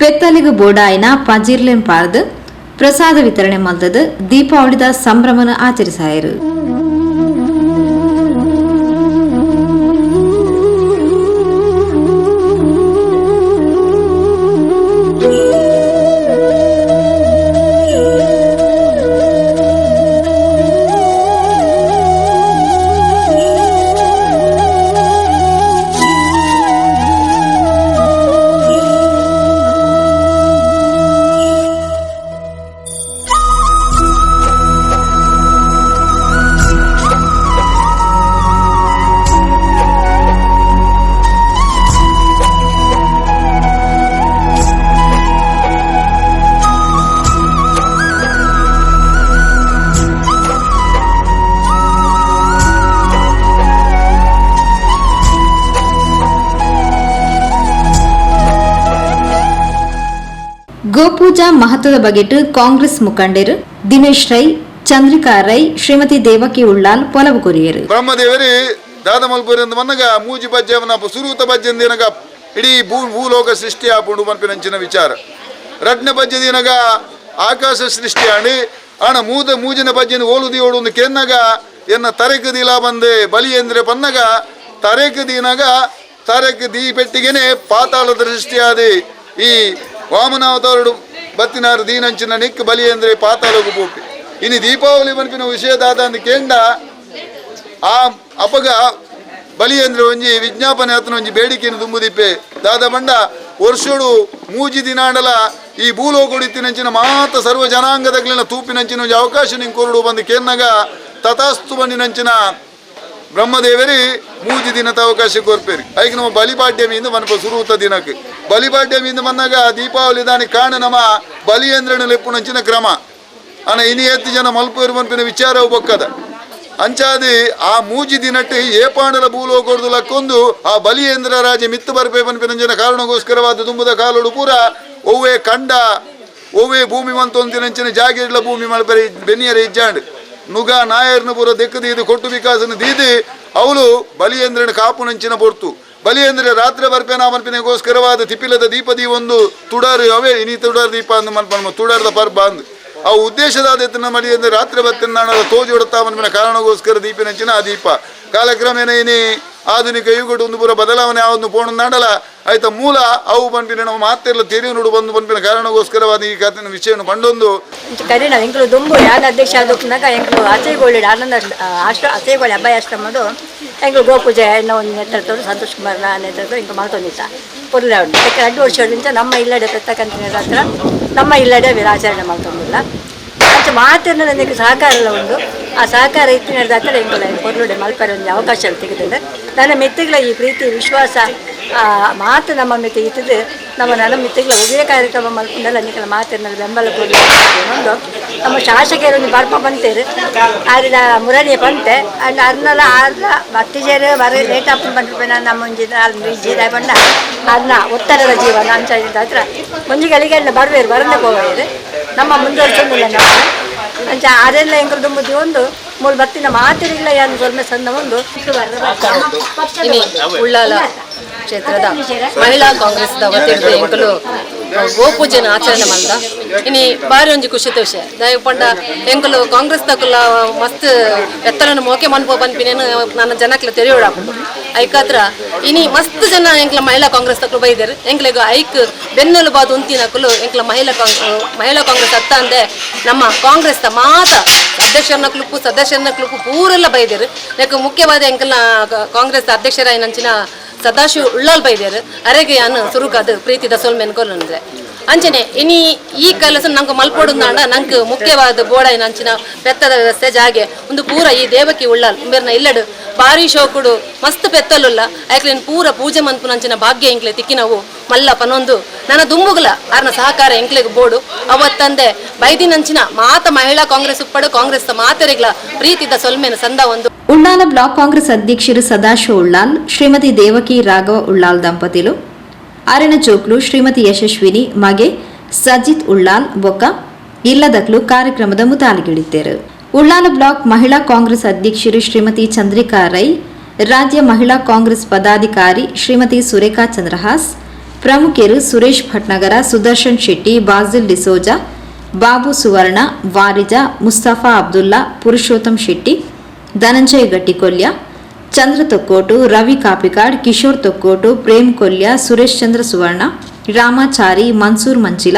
ಪೆತ್ತಲಿಗು ಬೋಡಾಯಿನ ಪಜಿರ್ಲೆನ್ ಪಾರ್ದು ಪ್ರಸಾದ ವಿತರಣೆ ಮಲ್ದದ ದೀಪಾವಳಿದ ಸಂಭ್ರಮನ ಆಚರಿಸಾಯರು. Gopuja ಮಹತ್ವದ ಬಗೆಟ್ ಕಾಂಗ್ರೆಸ್ ಮುಖಂಡರು ದಿನೇಶ್ ರೈ, ಚಂದ್ರಿಕಾ ರೈ, ಶ್ರೀಮತಿ ದೇವಕಿ ಉಳ್ಳಾಲ್ ಪೊಲವು ಕೊರಿಯರು. ಬ್ರಹ್ಮದೇವರಿ ದಾದಮಲ್ಪುರಿಂದ ಮನ್ನಗ ಮೂಜಿ ಬಜ್ಜೆವನ ಸುರೂತ ಬಜ್ಜೆಂದಿನಗ ಇಡೀ ಭೂಲೋಕ ಸೃಷ್ಟಿ ಆಪುಂಡು ಮನ್ಪಿನಂಚಿನ ವಿಚಾರ. ರಡ್ನ ಬಜ್ಜೆ ದಿನಗ ಆಕಾಶ ಸೃಷ್ಟಿ ಆಂಡಿ ಆಣ ಮೂದ ಮೂಜಿನ ಬಜ್ಜೆನ ಓಲು ದಿಯೋಡು ಒಂದು ಕೆನ್ನಗ ಎನ್ನ ತರೆಕ್ ದಿಲ ಬಂದೆ ಬಲಿ ಎಂದ್ರೆ ಪನ್ನಗ ತರೆಕ್ ದಿನಗ ತರೆಕ್ ದೀ ಪೆಟ್ಟಿಗೆನೆ ಪಾತಾಳದ ಸೃಷ್ಟಿಯಾದಿ ಈ ವಾಮನಾವತಾರಡು ಬತ್ತಿನಾರು ದೀನಂಚಿನ ನಿಕ್ ಬಲಿ ಎಂದ್ರೆ ಪಾತಾಳಗು ಪೋಪಿ. ಇನಿ ದೀಪಾವಳಿ ಮನ್ಪಿನ ವಿಷಯ ದಾದ ಅಂದ್ ಕೇಂಡ ಆ ಅಪಗ ಬಲಿ ಅಂದ್ರೆ ಒಂಜಿ ವಿಜ್ಞಾಪನೆ ಆತನ ಒಂಜಿ ಬೇಡಿಕೆಯನ್ನು ತುಂಬುದಿಪ್ಪೆ ದಾದ ಬಂಡ ವರ್ಷೋಡು ಮೂಜಿ ದಿನಾಂಡಲ ಈ ಭೂಲೋಕುಡಿತ್ತಿನಂಚಿನ ಮಾತ ಸರ್ವ ಜನಾಂಗದಗ್ಲಿನ ತೂಪಿನಂಚಿನ ಒಂಜಿ ಅವಕಾಶ ನಿಂಗೆ ಕೊರಡು ಬಂದು ಕೇನ್ನಗ ತಥಾಸ್ತು ಬಂದಿನಂಚಿನ ಬ್ರಹ್ಮದೇವರಿ ಮೂಜಿ ದಿನದ ಅವಕಾಶ ಕೊರ್ಪೇರಿ. ಐಕ್ ನಮ್ಮ ಬಲಿಪಾಡ್ಯಮಿಂದ ಮನಪ ಸುರೂತ ದಿನಕ್ಕೆ ಬಲಿಪಾಡ್ಯಮಿಂದ ಮನ್ನಾಗ ದೀಪಾವಳಿ ದಾನಿ ಕಾಣ ನಮ್ಮ ಬಲಿಯೇಂದ್ರನ ಲೆಪ್ಪುನಂಚಿನ ಕ್ರಮ ಅನ ಇನಿ ಎತ್ತಿ ಜನ ಮಲ್ಪೇರು ಮನ್ಪಿನ ವಿಚಾರವು ಬೊಕ್ಕದ ಅಂಚಾದಿ ಆ ಮೂಜಿ ದಿನಟ್ಟು ಏಪಾಂಡಲ ಭೂಲೋಕೊಡ್ದು ಲಕ್ಕೊಂದು ಆ ಬಲಿಯೇಂದ್ರ ರಾಜ ಮಿತ್ತು ಬರ್ಪೆ ಪನ್ಪಿನಂಚಿನ ಕಾರಣಗೋಸ್ಕರವಾದ ತುಂಬುದ ಕಾಲೋಡು ಪೂರ ಒವ್ವೇ ಕಂಡ ಒವ್ವೇ ಭೂಮಿ ಮಂತೊಂದಿನಂಚಿನ ಜಾಗಿರ್ಲ ಭೂಮಿ ಮಲ್ಪರೆ ಬೆನ್ನಿಯರ ಇಜ್ಜಾಂಡ್ ನುಗ ನಾಯರ್ನ ಪೂರ ದೆಕ್ಕು ದೀದು ಕೊಟ್ಟು ವಿಕಾಸನ ದೀದಿ ಅವಳು ಬಲಿಯೇಂದ್ರನ ಕಾಪುನಂಚಿನ ಪೊರ್ತು ಬಲಿಯೇಂದ್ರ ರಾತ್ರಿ ಬರ್ಪೇನ ಮನ್ಪಿನಗೋಸ್ಕರವಾದ ತಿಪ್ಪಿಲದ ದೀಪದಿ ಒಂದು ತುಡಾರು ಅವೇ ಇನಿ ತುಡಾರ್ ದೀಪ ಅಂದ್ ಮನ್ಪನ ತುಡಾರದ ಪರ್ಬ ಅಂದ್ ಆ ಉದ್ದೇಶದಾದ ಎತ್ತನ ಮಡಿ ಅಂದ್ರೆ ರಾತ್ರಿ ಬತ್ತಿನ ತೋಜುಡುತ್ತಾ ಮನ್ಪಿನ ಕಾರಣಗೋಸ್ಕರ ದೀಪಿನಂಚಿನ ಆ ದೀಪ ಕಾಲಕ್ರಮೇಣ ಇನಿ ಆಧುನಿಕ ಯುಗಡು ಒಂದು ಪೂರ ಬದಲಾವಣೆ ಆವೊಂದು ಪೋಣ ನಾಡಲ ಆಯ್ತ ಮೂಲ ಅವು ಬಂಪಿನ ನಮ್ಮ ಮಾತೆಲ್ಲ ತೆರೆಯು ನೋಡು ಬಂದು ಬಂಪಿನ ಕಾರಣಗೋಸ್ಕರವಾದ ಈ ಕಥೆನ ವಿಷಯವನ್ನು ಪಂಡೊಂದು ಕರೀನ ಎಂಕಲು ದುಂಬು ಯಾನ್ ಅಧ್ಯಕ್ಷ ಆದಕ್ನಾಗ ಎಂಕಲು ಅಸೈಗೋಳಿ ಆನಂದ ಆಶ್ರ ಅಸೈಗೋಳಿ ಅಭಯ ಆಶ್ರಮದು ಎಂಕಲು ಗೋಪೂಜೆ ಅನ್ನೋ ಒಂದು ನೇತೃತ್ವದ ಸಂತೋಷ್ ಕುಮಾರ್ನ ನೇತೃತ್ವ ಎಂಕಲು ಮಾಡ್ತೊಂದಿತ್ತ ಪೊರ್ಲ ಉಂಟು. ಯಾಕೆ 2 ವರ್ಷದಿಂದ ನಮ್ಮ ಇಲ್ಲಡೆ ಪೆತ್ತಕಂತಿನ ಹತ್ರ ನಮ್ಮ ಇಲ್ಲಡೆ ಆಚರಣೆ ಮಾಡ್ತೊಂದಿಲ್ಲ. ಅಂಚ ಮಾತೆಲ್ಲ ನನಗೆ ಸಹಕಾರ ಎಲ್ಲ ಉಂಟು. ಆ ಸಹಕಾರ ಇತ್ತಿನ ಹತ್ರ ಎಂಕುಲ ಪೊರ್ಲುಡೆ ಮಲ್ಪರೆ ಒಂದು ಅವಕಾಶ ತೆಗೆದಂದ್ರೆ ನನ್ನ ಮೆತ್ತಿಗಳ ಈ ಪ್ರೀತಿ ವಿಶ್ವಾಸ ಮಾತು ನಮ್ಮ ಮೆತ್ತಿಗೆ ಇತ್ತಿದ್ದು ನಮ್ಮ ನನ್ನ ಮೆತ್ತಿಗಳ ಉಭಯ ಕಾರ್ಯಕ್ರಮ ಮಲ್ಪುಂಡಲ್ಲ ನಿಕಲ ಮಾತಿನ ಬೆಂಬಲ ಕೊಡಿ ಒಂದು ನಮ್ಮ ಶಾಸಕರು ಒಂದು ಬರ್ಪ ಬಂತೇರು ಆರಿನ ಮುರಳಿಯ ಬಂತೆ ಅಂಡ್ ಅರ್ನಲ ಆರ್ನ ಬತ್ತಿಜೇರು ಬರ ಲೇಟ್ ಆಪನ್ ಬಂದಿರ್ಪೆ ನಮ್ಮ ಒಂಜಿ ಇಜ್ಜಿ ಬಂಡ ಅರ್ನ ಉತ್ತರದ ಜೀವನ ಅಂಚ ಹತ್ರ ಮುಂಜಿಗಳಿಗೆ ಬರ್ಬೇರು ಬರಂದ ಹೋಗೋರು ನಮ್ಮ ಮುಂದುವರ್ಸೊಂದಿಲ್ಲ ನಾವು ಅಂಚ ಅದೆಲ್ಲ ಎಂಕಲ್ ದುಂಬುದಿ ಒಂದು ಮೂಲ ಬತ್ತಿನ ಮಾತಿರಿಲ್ಲ ಏನು ಸೊಲ್ಮೆ ಸಣ್ಣ ಒಂದು ಉಳ್ಳಾಲ ಕ್ಷೇತ್ರದ ಮಹಿಳಾ ಕಾಂಗ್ರೆಸ್ ವತಿಯಿಂದ ಎಂಕಲು ಗೋಪೂಜೆನ ಆಚರಣೆ ಮಂದ ಇನಿ ಬಾರಿ ಒಂಜಿ ಖುಷಿತ ವಿಷಯ ದಯವು ಪಂಡ ಎಂಕಲು ಕಾಂಗ್ರೆಸ್ ದಕುಲ ಮಸ್ತ್ ಎತ್ತರನ ಮೋಕೆ ಮನ್ಪೋ ಪನ್ಪಿನೇನು ನನ್ನ ಜನಕ್ಲ ತೆರೆಯೋಡಾಪುಂಡು ಐಕಾತ್ರ ಇನಿ ಮಸ್ತ್ ಜನ ಎಂಕ್ಲ ಮಹಿಳಾ ಕಾಂಗ್ರೆಸ್ ತಕ್ಲು ಬೈದರು ಎಂಕ್ಲೆಗ್ ಐಕ್ ಬೆನ್ನೆಲು ಬಾದು ಉಂತಿನಕುಲು ಎಂಕ್ಲ ಮಹಿಳಾ ಕಾಂಗ್ರೆಸ್ ಅತ್ತ ಅಂದೆ ನಮ್ಮ ಕಾಂಗ್ರೆಸ್ ಮಾತ ಅಧ್ಯಕ್ಷರನ್ನ ಕ್ಲುಪ್ಪು ಸದಸ್ಯರನ್ನ ಕ್ಲುಪ್ಪು ಪೂರೆಲ್ಲ ಬೈದರು. ಯಾಕೆ ಮುಖ್ಯವಾದ ಎಂಕಲ್ನ ಕಾಂಗ್ರೆಸ್ ಅಧ್ಯಕ್ಷರಾಯಿನಂಚಿನ ಸದಾಶಿವ ಉಳ್ಳಾಲ್ ಬೈದೇರು ಅರೆಗೆ ಯಾನು ಸುರುಕಾದ ಪ್ರೀತಿದ ಸೊಲ್ಮೆನ್ ಕೊಲ್ಲಂದ್ರೆ ಅಂಚನೆ ಇನಿ ಈ ಕೆಲಸ ನಂಗೆ ಮಲ್ಪೊಡುಂದಾಂಡ ನಂಗೆ ಮುಖ್ಯವಾದ ಬೋಡೈನ ಅಂಚಿನ ಪೆತ್ತದ ವ್ಯವಸ್ಥೆ ಜಾಗೆ ಒಂದು ಪೂರ ಈ ದೇವಕಿ ಉಳ್ಳಾಲ್ ಉಂಬೆರ್ನ ಇಲ್ಲಡು ಭಾರಿ ಶೋಕುಡು ಮಸ್ತ್ ಪೆತ್ತಲುಲ್ಲ ಯಾಕ್ಲೇನು ಪೂರ ಪೂಜೆ ಮನ್ಪುನಂಚಿನ ಭಾಗ್ಯ ಎಂಕ್ಲೆ ತಿಕ್ಕಿನವು ಮಲ್ಲ ಪನೊಂದು ನನ್ನ ದುಂಬುಗುಲ ಆರ್ನ ಸಹಕಾರ ಎಂಕ್ಲೆಗ್ ಬೋಡು ಅವತ್ತಂದೆ ಬೈದಿನಂಚಿನ ಮಾತ ಮಹಿಳಾ ಕಾಂಗ್ರೆಸ್ ಉಪ್ಪಡು ಕಾಂಗ್ರೆಸ್ ಮಾತೆರೆಗ್ಲ ಪ್ರೀತಿದ ಸೊಲ್ಮೆನ ಸಂದ ಒಂದು. ಉಳ್ಳಾಲ ಬ್ಲಾಕ್ ಕಾಂಗ್ರೆಸ್ ಅಧ್ಯಕ್ಷರು ಸದಾಶಿವ ಉಳ್ಳಾಲ್, ಶ್ರೀಮತಿ ದೇವಕಿ ರಾಘವ ಉಳ್ಳಾಲ್ ದಂಪತಿಲು, ಅರೆನ ಚೋಕ್ಲು ಶ್ರೀಮತಿ ಯಶಸ್ವಿನಿ, ಮಗೆ ಸಜಿತ್ ಉಳ್ಳಾಲ್ ಬೊಕ್ಕ ಇಲ್ಲದಕ್ಲು ಕಾರ್ಯಕ್ರಮದ ಮುತಾಲಿಗಿಳಿದ್ದೇರು. ಉಳ್ಳಾಲ ಬ್ಲಾಕ್ ಮಹಿಳಾ ಕಾಂಗ್ರೆಸ್ ಅಧ್ಯಕ್ಷರು ಶ್ರೀಮತಿ ಚಂದ್ರಿಕಾ ರೈ, ರಾಜ್ಯ ಮಹಿಳಾ ಕಾಂಗ್ರೆಸ್ ಪದಾಧಿಕಾರಿ ಶ್ರೀಮತಿ ಸುರೇಖಾ ಚಂದ್ರಹಾಸ್, ಪ್ರಮುಖರು ಸುರೇಶ್ ಭಟ್ನಗರ, ಸುದರ್ಶನ್ ಶೆಟ್ಟಿ, ಬಾಜಿಲ್ ಡಿಸೋಜಾ, ಬಾಬು ಸುವರ್ಣ, ವಾರಿಜಾ, ಮುಸ್ತಫಾ ಅಬ್ದುಲ್ಲಾ, ಪುರುಷೋತ್ತಮ್ ಶೆಟ್ಟಿ, ಧನಂಜಯ ಗಟ್ಟಿಕೊಲ್ಯ, ಚಂದ್ರ ತೊಕ್ಕೋಟು, ರವಿ ಕಾಪಿಕಾಡ್, ಕಿಶೋರ್ ತೊಕ್ಕೋಟು, ಪ್ರೇಮ್ ಕೊಲ್ಯ, ಸುರೇಶ್ ಚಂದ್ರ ಸುವರ್ಣ, Ramachari, Mansoor Manchila,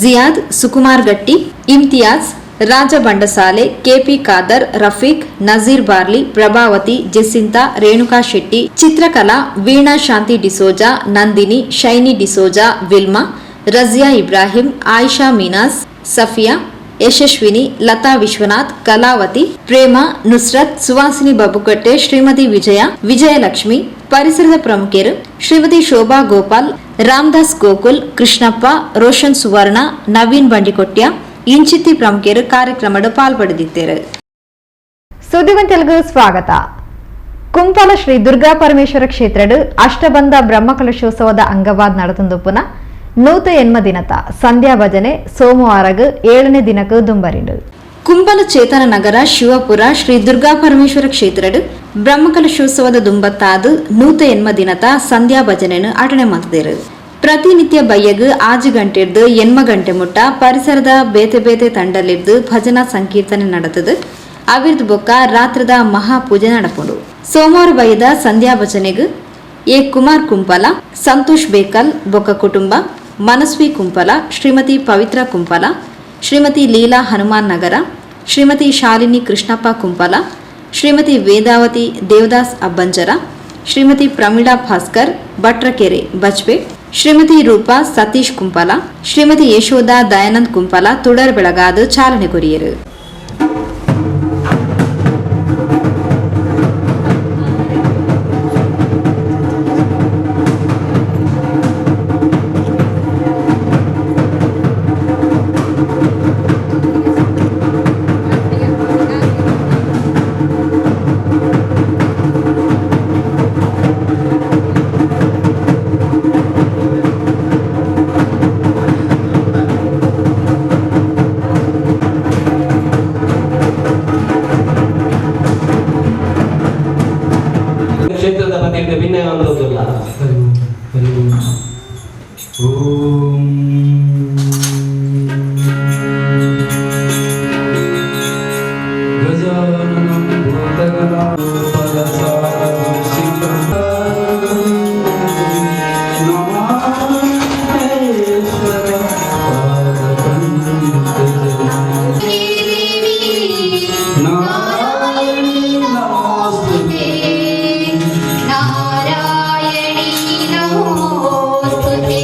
Ziyad, Sukumar Gatti, Imtiyaz, Raja Bandasale, KP Khader, Rafiq, Nazeer Barli, Prabhavati, Jacinta, Renuka Shetty, Chitrakala, Veena Shanti D'Souza, Nandini, Shaini D'Souza, Wilma, Raziya Ibrahim, Ayisha Meenas, Safiya, Yashaswini, Lata Vishwanath, Kalavati, Prema, Nusrat, Suvasini Babbukatte, Shrimati Vijaya, Vijayalakshmi, ಪರಿಸರದ ಪ್ರಮುಖರು ಶ್ರೀಮತಿ ಶೋಭಾ ಗೋಪಾಲ್, ರಾಮದಾಸ್ ಗೋಕುಲ್, ಕೃಷ್ಣಪ್ಪ, ರೋಷನ್ ಸುವರ್ಣ, ನವೀನ್ ಬಂಡಿಕೊಟ್ಯ ಇಂಚಿತ್ತಿ ಪ್ರಮುಖರು ಕಾರ್ಯಕ್ರಮದ ಪಾಲ್ಪಡೆದಿದ್ದರು. ಸುದ್ದಿಗೊಂತೆಲುಗು ಸ್ವಾಗತ. ಕುಂಪಾಲ ಶ್ರೀ ದುರ್ಗಾ ಪರಮೇಶ್ವರ ಕ್ಷೇತ್ರಡು ಅಷ್ಟಬಂಧ ಬ್ರಹ್ಮಕಲಶೋತ್ಸವದ ಅಂಗವಾದ ನಡೆತಂದು ಪುನಃ 108 ದಿನತ ಸಂಧ್ಯಾ ಭಜನೆ ಸೋಮವಾರಗ್ 7ನೇ ದಿನಕ್ಕೆ ದುಂಬರಿಂಡು. ಕುಂಬಲ ಚೇತನ ನಗರ ಶಿವಪುರ ಶ್ರೀ ದುರ್ಗಾ ಪರಮೇಶ್ವರ ಕ್ಷೇತ್ರಡ್ ಬ್ರಹ್ಮಕಲಶೋತ್ಸವದ ದುಂಬತ್ತಾದ್ 108 ದಿನತ ಸಂಧ್ಯಾ ಭಜನೆಯನ್ನು ಆಟಣೆ ಮಾಡ್ತಿದ್ದೇರು. ಪ್ರತಿನಿತ್ಯ ಬಯ್ಯಗ್ 6 ಗಂಟೆರ್ದು 8 ಗಂಟೆ ಮುಟ್ಟ ಪರಿಸರದ ಬೇತೆ ಬೇತೆ ತಂಡಲಿರ್ದು ಭಜನಾ ಸಂಕೀರ್ತನೆ ನಡೆತದು. ಅವಿರ್ದು ಬೊಕ್ಕ ರಾತ್ರದ ಮಹಾಪೂಜೆ ನಡಪುಂಡು. ಸೋಮವಾರ ಬಯ್ಯದ ಸಂಧ್ಯಾ ಭಜನೆಗ್ ಎ ಕುಮಾರ್ ಕುಂಪಲ, ಸಂತೋಷ್ ಬೇಕಲ್ ಬೊಕ್ಕ ಕುಟುಂಬ, ಮನಸ್ವಿ ಕುಂಪಲ, ಶ್ರೀಮತಿ ಪವಿತ್ರ ಕುಂಪಲ, ಶ್ರೀಮತಿ ಲೀಲಾ ಹನುಮಾನ್ ನಗರ, ಶ್ರೀಮತಿ ಶಾಲಿನಿ ಕೃಷ್ಣಪ್ಪ ಕುಂಪಲ, ಶ್ರೀಮತಿ ವೇದಾವತಿ ದೇವದಾಸ್ ಅಬ್ಬಂಜರ, ಶ್ರೀಮತಿ ಪ್ರಮೀಳಾ ಭಾಸ್ಕರ್ ಭಟ್ರಕೆರೆ ಬಜ್ಪೆ, ಶ್ರೀಮತಿ ರೂಪಾ ಸತೀಶ್ ಕುಂಪಲ, ಶ್ರೀಮತಿ ಯಶೋಧ ದಯಾನಂದ್ ಕುಂಪಲ ತುಡರ್ ಬೆಳಗಾದ ಚಾಲನೆ ಕೊರಿಯರು. ಕ್ಷೇತ್ರದ ಬಗ್ಗೆ ಭಿನ್ನ ಅನ್ನೋದಿಲ್ಲ. ನಾರಾಯಣಿ ನಮೋಸ್ತುತೆ.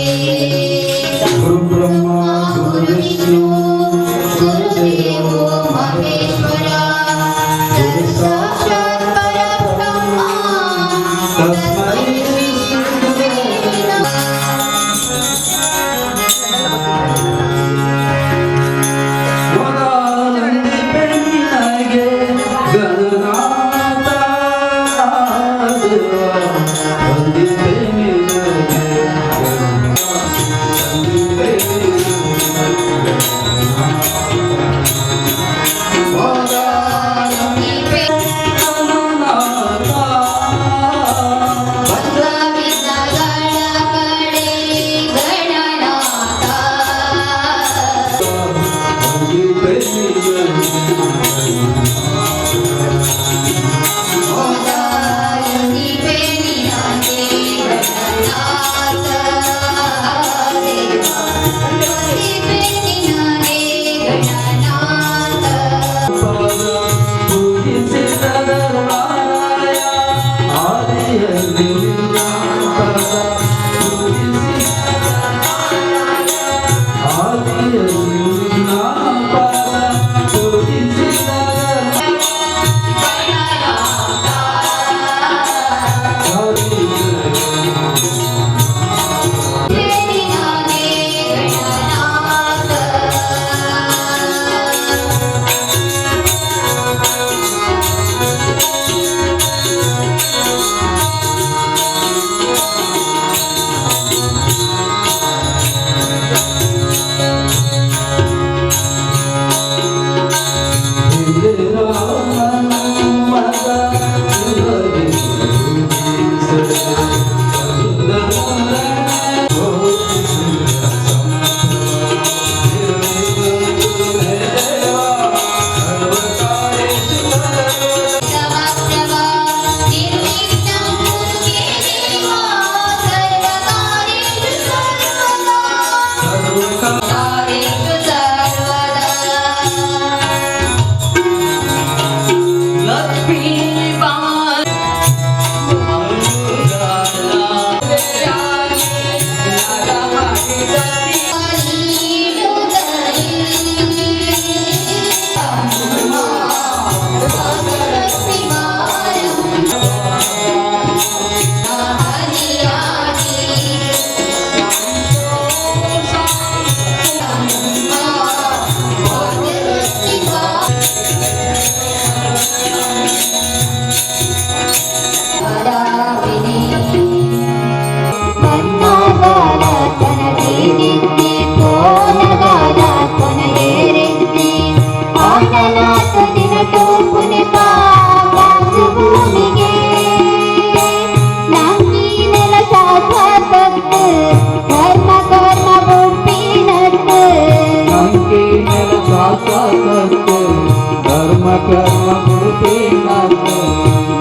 ಕರ್ಮ ಬುಡ್ಪಿನತ್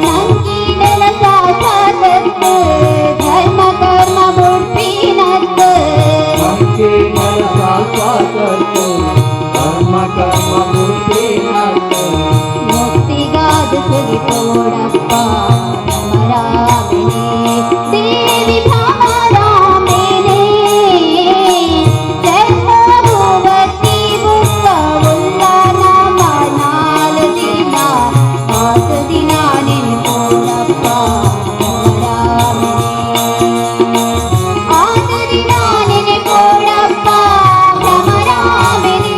ಸಂಕೀರ್ಣನ ಶಾಶ್ವತತ್ ಧರ್ಮ ಕರ್ಮ ಬುಡ್ಪಿನತ್ ಸಂಕೀರ್ಣನ ಶಾಶ್ವತತ್ ಧರ್ಮ ಕರ್ಮ ಬುಡ್ಪಿನತ್ ಮುಕ್ತಿಗಾದ ಸುಗಿಪೋಡಪ್ಪ ಭ್ರಮರಾಂಬಿನೆ ದೇವಿ ಭ್ರಮರಾಂಬಿನೆ ಜನ್ಮಭೂವತಿ ಬುಕ್ಕ ಉಲ್ಲ ನಮ್ಮ ನಾಲ್ ದಿನ ಆತ ದಿನ ನೆನಪೋಡಪ್ಪ ಭ್ರಮರಾಂಬಿನೆ ಆತ ದಿನ ನೆನಪೋಡಪ್ಪ ಭ್ರಮರಾಂಬಿನೆ.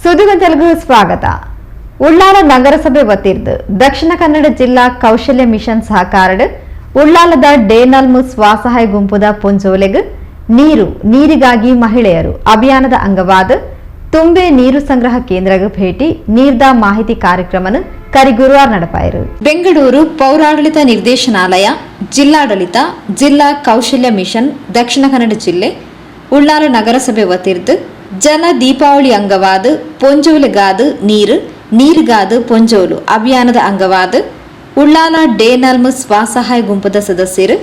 ಸುದ್ದಿಗೊಂಚಲ್ಗೂ ಸ್ವಾಗತ. ಉಳ್ಳಾಲ ನಗರಸಭೆ ವತಿರ್ದು ದಕ್ಷಿಣ ಕನ್ನಡ ಜಿಲ್ಲಾ ಕೌಶಲ್ಯ ಮಿಷನ್ ಸಹಕಾರಡ್ ಉಳ್ಳಾಲದ ಡೇನಲ್ಮು ಸ್ವಸಹಾಯ ಗುಂಪುದ ಪೊಂಜೋಲೆಗ್ ನೀರು ನೀರಿಗಾಗಿ ಮಹಿಳೆಯರು ಅಭಿಯಾನದ ಅಂಗವಾದ ತುಂಬೆ ನೀರು ಸಂಗ್ರಹ ಕೇಂದ್ರಗ್ ಭೇಟಿ ನೀರ್ದ ಮಾಹಿತಿ ಕಾರ್ಯಕ್ರಮನ ಕರಿಗುರುವಾರ ನಡಪಾಯರು. ಬೆಂಗಳೂರು ಪೌರಾಡಳಿತ ನಿರ್ದೇಶನಾಲಯ, ಜಿಲ್ಲಾಡಳಿತ, ಜಿಲ್ಲಾ ಕೌಶಲ್ಯ ಮಿಷನ್ ದಕ್ಷಿಣ ಕನ್ನಡ ಜಿಲ್ಲೆ ಉಳ್ಳಾಲ ನಗರಸಭೆ ವತಿರ್ದು ಜಲ ದೀಪಾವಳಿ ಅಂಗವಾದ ಪೊಂಜೋಲೆಗಾದು ನೀರು ನೀರಿಗಾದು ಪೊಂಜೋಲು ಅಭಿಯಾನದ ಅಂಗವಾದ ಉಳ್ಳಾಲ ಡೇನಲ್ಮು ಸ್ವಸಹಾಯ ಗುಂಪದ ಸದಸ್ಯರು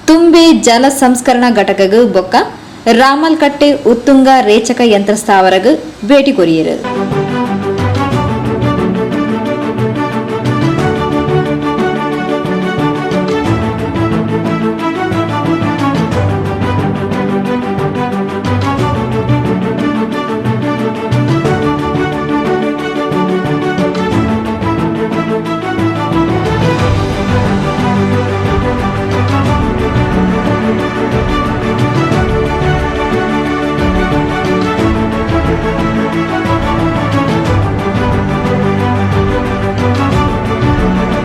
ತುಂಬೆ ಜಲ ಸಂಸ್ಕರಣಾ ಘಟಕಗ್ ಬೊಕ್ಕ ರಾಮಲ್ಕಟ್ಟೆ ಉತ್ತುಂಗ ರೇಚಕ ಯಂತ್ರ ಸ್ಥಾವರಗ್ ಭೇಟಿ ಕೊರಿಯರು.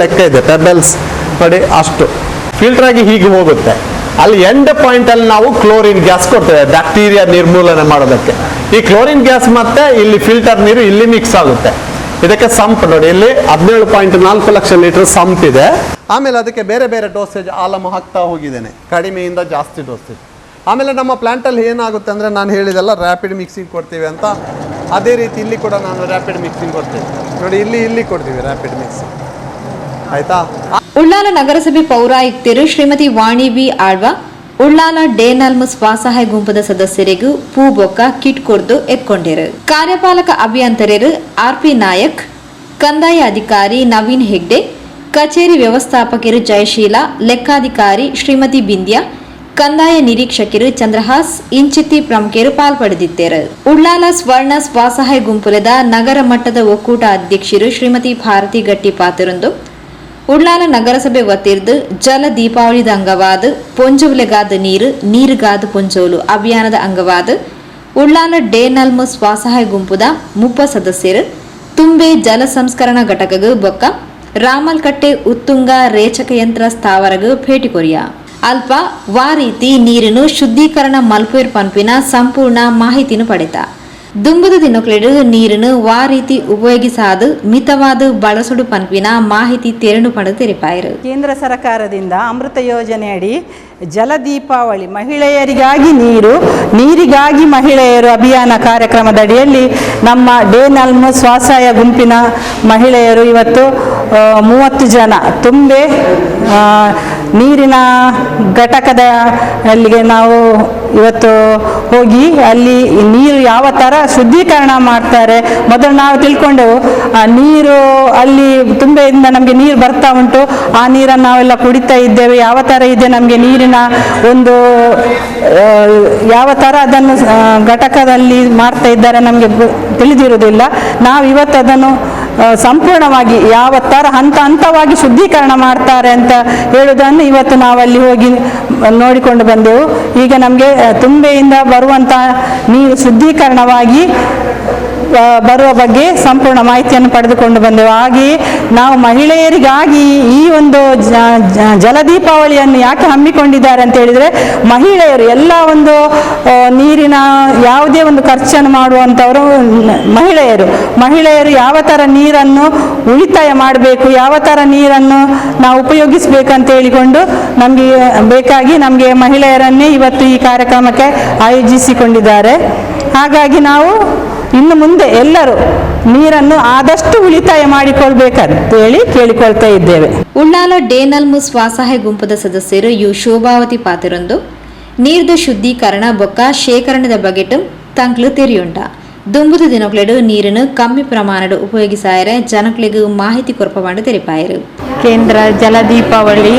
ಲೆಕ್ಕ ಇದೆ ಪೆಬಲ್ಸ್ ಪಡೆ ಅಷ್ಟು ಫಿಲ್ಟರ್ ಆಗಿ ಹೀಗೆ ಹೋಗುತ್ತೆ. ಅಲ್ಲಿ ಎಂಡ್ ಪಾಯಿಂಟ್ ಅಲ್ಲಿ ನಾವು ಕ್ಲೋರಿನ್ ಗ್ಯಾಸ್ ಕೊಡ್ತೇವೆ ಬ್ಯಾಕ್ಟೀರಿಯಾ ನಿರ್ಮೂಲನೆ ಮಾಡೋದಕ್ಕೆ. ಈ ಕ್ಲೋರಿನ್ ಗ್ಯಾಸ್ ಮತ್ತೆ ಇಲ್ಲಿ ಫಿಲ್ಟರ್ ನೀರು ಇಲ್ಲಿ ಮಿಕ್ಸ್ ಆಗುತ್ತೆ. ಇದಕ್ಕೆ ಸಂಪ್ ನೋಡಿ, ಇಲ್ಲಿ 17.4 ಲಕ್ಷ ಲೀಟರ್ ಸಂಪ್ ಇದೆ. ಆಮೇಲೆ ಅದಕ್ಕೆ ಬೇರೆ ಬೇರೆ ಡೋಸೇಜ್ ಆಲಮ್ ಹಾಕ್ತಾ ಹೋಗಿದ್ದೇನೆ, ಕಡಿಮೆಯಿಂದ ಜಾಸ್ತಿ ಡೋಸೇಜ್. ಆಮೇಲೆ ನಮ್ಮ ಪ್ಲಾಂಟಲ್ಲಿ ಏನಾಗುತ್ತೆ ಅಂದರೆ, ನಾನು ಹೇಳಿದೆಲ್ಲ ರ್ಯಾಪಿಡ್ ಮಿಕ್ಸಿಂಗ್ ಕೊಡ್ತೀವಿ ಅಂತ, ಅದೇ ರೀತಿ ಇಲ್ಲಿ ಕೂಡ ನಾನು ರ್ಯಾಪಿಡ್ ಮಿಕ್ಸಿಂಗ್ ಕೊಡ್ತೀನಿ ನೋಡಿ. ಇಲ್ಲಿ ಇಲ್ಲಿ ಕೊಡ್ತೀವಿ ರ್ಯಾಪಿಡ್ ಮಿಕ್ಸಿಂಗ್, ಆಯ್ತಾ. ಉಳ್ಳಾಲ ನಗರಸಭೆ ಪೌರಾಯುಕ್ತರು ಶ್ರೀಮತಿ ವಾಣಿ ಬಿ ಆಳ್ವ ಉಳ್ಳಾಲ ಡೇನಲ್ಮು ಸ್ವಸಹಾಯ ಗುಂಪದ ಸದಸ್ಯರಿಗೂ ಪೂ ಬೊಕ್ಕ ಕಿಟ್ ಕೊರ್ದು ಎತ್ಕೊಂಡಿರು. ಕಾರ್ಯಪಾಲಕ ಅಭಿಯಂತರರು ಆರ್ಪಿ ನಾಯಕ್, ಕಂದಾಯ ಅಧಿಕಾರಿ ನವೀನ್ ಹೆಗ್ಡೆ, ಕಚೇರಿ ವ್ಯವಸ್ಥಾಪಕರು ಜಯಶೀಲ, ಲೆಕ್ಕಾಧಿಕಾರಿ ಶ್ರೀಮತಿ ಬಿಂದ್ಯಾ, ಕಂದಾಯ ನಿರೀಕ್ಷಕರು ಚಂದ್ರಹಾಸ್ ಇಂಚಿತ್ತಿ ಪ್ರಮುಖರು ಪಾಲ್ಪಡೆದಿದ್ದರು. ಉಳ್ಳಾಲ ಸ್ವರ್ಣ ಸ್ವಸಹಾಯ ಗುಂಪುಲದ ನಗರ ಮಟ್ಟದ ಒಕ್ಕೂಟ ಅಧ್ಯಕ್ಷರು ಶ್ರೀಮತಿ ಭಾರತಿ ಗಟ್ಟಿ ಪಾತ್ರರೊಂದು ಉಳ್ಳಾಲ ನಗರಸಭೆ ವತಿರ್ದು ಜಲ ದೀಪಾವಳಿದ ಅಂಗವಾದ ಪೊಂಜೋಲೆಗಾದ ನೀರು ನೀರುಗಾದ ಪೊಂಜೋಲು ಅಭಿಯಾನದ ಅಂಗವಾದ ಉಳ್ಳಾಲ ಡೇನಲ್ಮು ಸ್ವಸಹಾಯ ಗುಂಪುದ 30 ಸದಸ್ಯರು ತುಂಬೆ ಜಲ ಸಂಸ್ಕರಣಾ ಘಟಕಗ್ ಬೊಕ್ಕ ರಾಮಲ್ಕಟ್ಟೆ ಉತ್ತುಂಗ ರೇಚಕ ಯಂತ್ರ ಸ್ಥಾವರಗ್ ಭೇಟಿ ಕೊರಿಯ. ಅಲ್ಪ ವಾ ರೀತಿ ನೀರನ್ನು ಶುದ್ಧೀಕರಣ ಮಲ್ಪೇರ್ ಪಂಪಿನ ಸಂಪೂರ್ಣ ಮಾಹಿತಿಯನ್ನು ಪಡೆತ. ದುಂಬುದ ದಿನಕ್ಲೆಡು ನೀರನ್ನು ವಾ ರೀತಿ ಉಪಯೋಗಿಸಾದು ಮಿತವಾದ ಬಳಸುಡು ಪಂಪಿನ ಮಾಹಿತಿ ತೆರನು ಪಡೆದು ತೆರಿಪಾಯರು. ಕೇಂದ್ರ ಸರ್ಕಾರದಿಂದ ಅಮೃತ ಯೋಜನೆಯಡಿ ಜಲ ದೀಪಾವಳಿ ಮಹಿಳೆಯರಿಗಾಗಿ ನೀರು ನೀರಿಗಾಗಿ ಮಹಿಳೆಯರು ಅಭಿಯಾನ ಕಾರ್ಯಕ್ರಮದಡಿಯಲ್ಲಿ ನಮ್ಮ ಡೇನಲ್ಮು ಸ್ವಸಹಾಯ ಗುಂಪಿನ ಮಹಿಳೆಯರು ಇವತ್ತು 30 ಜನ ತುಂಬೆ ನೀರಿನ ಘಟಕದ ಅಲ್ಲಿಗೆ ನಾವು ಇವತ್ತು ಹೋಗಿ ಅಲ್ಲಿ ನೀರು ಯಾವ ಥರ ಶುದ್ಧೀಕರಣ ಮಾಡ್ತಾರೆ ಮೊದಲು ನಾವು ತಿಳ್ಕೊಂಡೆವು. ಆ ನೀರು ಅಲ್ಲಿ ತುಂಬೆಯಿಂದ ನಮಗೆ ನೀರು ಬರ್ತಾ ಉಂಟು, ಆ ನೀರನ್ನು ನಾವೆಲ್ಲ ಕುಡಿತಾ ಇದ್ದೇವೆ. ಯಾವ ಥರ ಇದೆ ನಮಗೆ ನೀರಿನ ಒಂದು ಯಾವ ಥರ ಅದನ್ನು ಘಟಕದಲ್ಲಿ ಮಾಡ್ತಾ ಇದ್ದಾರೆ ನಮಗೆ ತಿಳಿದಿರುವುದಿಲ್ಲ. ನಾವು ಇವತ್ತು ಅದನ್ನು ಸಂಪೂರ್ಣವಾಗಿ ಯಾವ ಥರ ಹಂತ ಹಂತವಾಗಿ ಶುದ್ಧೀಕರಣ ಮಾಡ್ತಾರೆ ಅಂತ ಹೇಳುವುದನ್ನು ಇವತ್ತು ನಾವಲ್ಲಿ ಹೋಗಿ ನೋಡಿಕೊಂಡು ಬಂದೆವು. ಈಗ ನಮಗೆ ತುಂಬೆಯಿಂದ ಬರುವಂಥ ನೀರು ಶುದ್ಧೀಕರಣವಾಗಿ ಬರುವ ಬಗ್ಗೆ ಸಂಪೂರ್ಣ ಮಾಹಿತಿಯನ್ನು ಪಡೆದುಕೊಂಡು ಬಂದೆವು. ಹಾಗೆಯೇ ನಾವು ಮಹಿಳೆಯರಿಗಾಗಿ ಈ ಒಂದು ಜಲದೀಪಾವಳಿಯನ್ನು ಯಾಕೆ ಹಮ್ಮಿಕೊಂಡಿದ್ದಾರೆ ಅಂತ ಹೇಳಿದರೆ, ಮಹಿಳೆಯರು ಎಲ್ಲ ಒಂದು ನೀರಿನ ಯಾವುದೇ ಒಂದು ಖರ್ಚನ್ನು ಮಾಡುವಂಥವರು ಮಹಿಳೆಯರು. ಮಹಿಳೆಯರು ಯಾವ ಥರ ನೀರನ್ನು ಉಳಿತಾಯ ಮಾಡಬೇಕು, ಯಾವ ಥರ ನೀರನ್ನು ನಾವು ಉಪಯೋಗಿಸಬೇಕಂತ ಹೇಳಿಕೊಂಡು ನಮಗೆ ಬೇಕಾಗಿ ನಮಗೆ ಮಹಿಳೆಯರನ್ನೇ ಇವತ್ತು ಈ ಕಾರ್ಯಕ್ರಮಕ್ಕೆ ಆಯೋಜಿಸಿಕೊಂಡಿದ್ದಾರೆ. ಹಾಗಾಗಿ ನಾವು ಇನ್ನು ಮುಂದೆ ಎಲ್ಲರೂ ನೀರನ್ನು ಆದಷ್ಟು ಉಳಿತಾಯ ಮಾಡಿಕೊಳ್ಬೇಕಂತೇಳಿ ಕೇಳಿಕೊಳ್ತಾ ಇದ್ದೇವೆ. ಉಳ್ಳಾಲ ಡೇನಲ್ಮು ಸ್ವಸಹಾಯ ಗುಂಪದ ಸದಸ್ಯರು you Shobhavati ಪಾತಿರೊಂದು ನೀರ್ದ ಶುದ್ಧೀಕರಣ ಬೊಕ್ಕ ಶೇಖರಣೆದ ಬಗೆಟ್ ತಂಕ್ಲು ತೆರಿಯುಂಡ. ದುಂಬುದ ದಿನಕ್ಲೆಡು ನೀರನ್ನು ಕಮ್ಮಿ ಪ್ರಮಾಣದ ಉಪಯೋಗಿಸಾಯರೆ ಜನಕ್ಲೆಗ್ ಮಾಹಿತಿ ಕೊರಪವಾಂಡು ತೆರಿಪಾಯರು. ಕೇಂದ್ರ ಜಲ ದೀಪಾವಳಿ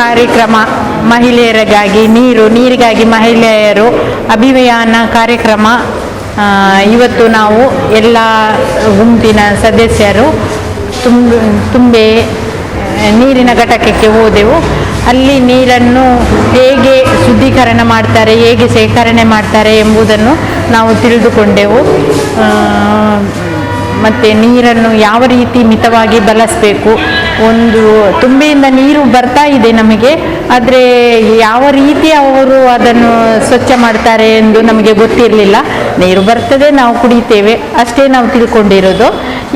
ಕಾರ್ಯಕ್ರಮ ಮಹಿಳೆಯರಿಗಾಗಿ ನೀರು, ನೀರಿಗಾಗಿ ಮಹಿಳೆಯರು ಅಭಿಯಾನ ಕಾರ್ಯಕ್ರಮ ಇವತ್ತು ನಾವು ಎಲ್ಲ ಗುಂಪಿನ ಸದಸ್ಯರು ತುಂಬೆ ನೀರಿನ ಘಟಕಕ್ಕೆ ಹೋದೆವು. ಅಲ್ಲಿ ನೀರನ್ನು ಹೇಗೆ ಶುದ್ಧೀಕರಣ ಮಾಡ್ತಾರೆ, ಹೇಗೆ ಶೇಖರಣೆ ಮಾಡ್ತಾರೆ ಎಂಬುದನ್ನು ನಾವು ತಿಳಿದುಕೊಂಡೆವು. ಮತ್ತು ನೀರನ್ನು ಯಾವ ರೀತಿ ಮಿತವಾಗಿ ಬಳಸಬೇಕು. ಒಂದು ತುಂಬೆಯಿಂದ ನೀರು ಬರ್ತಾ ಇದೆ ನಮಗೆ, ಆದರೆ ಯಾವ ರೀತಿ ಅವರು ಅದನ್ನು ಸ್ವಚ್ಛ ಮಾಡ್ತಾರೆ ಎಂದು ನಮಗೆ ಗೊತ್ತಿರಲಿಲ್ಲ. ನೀರು ಬರ್ತದೆ, ನಾವು ಕುಡಿತೇವೆ, ಅಷ್ಟೇ ನಾವು ತಿಳ್ಕೊಂಡಿರೋದು.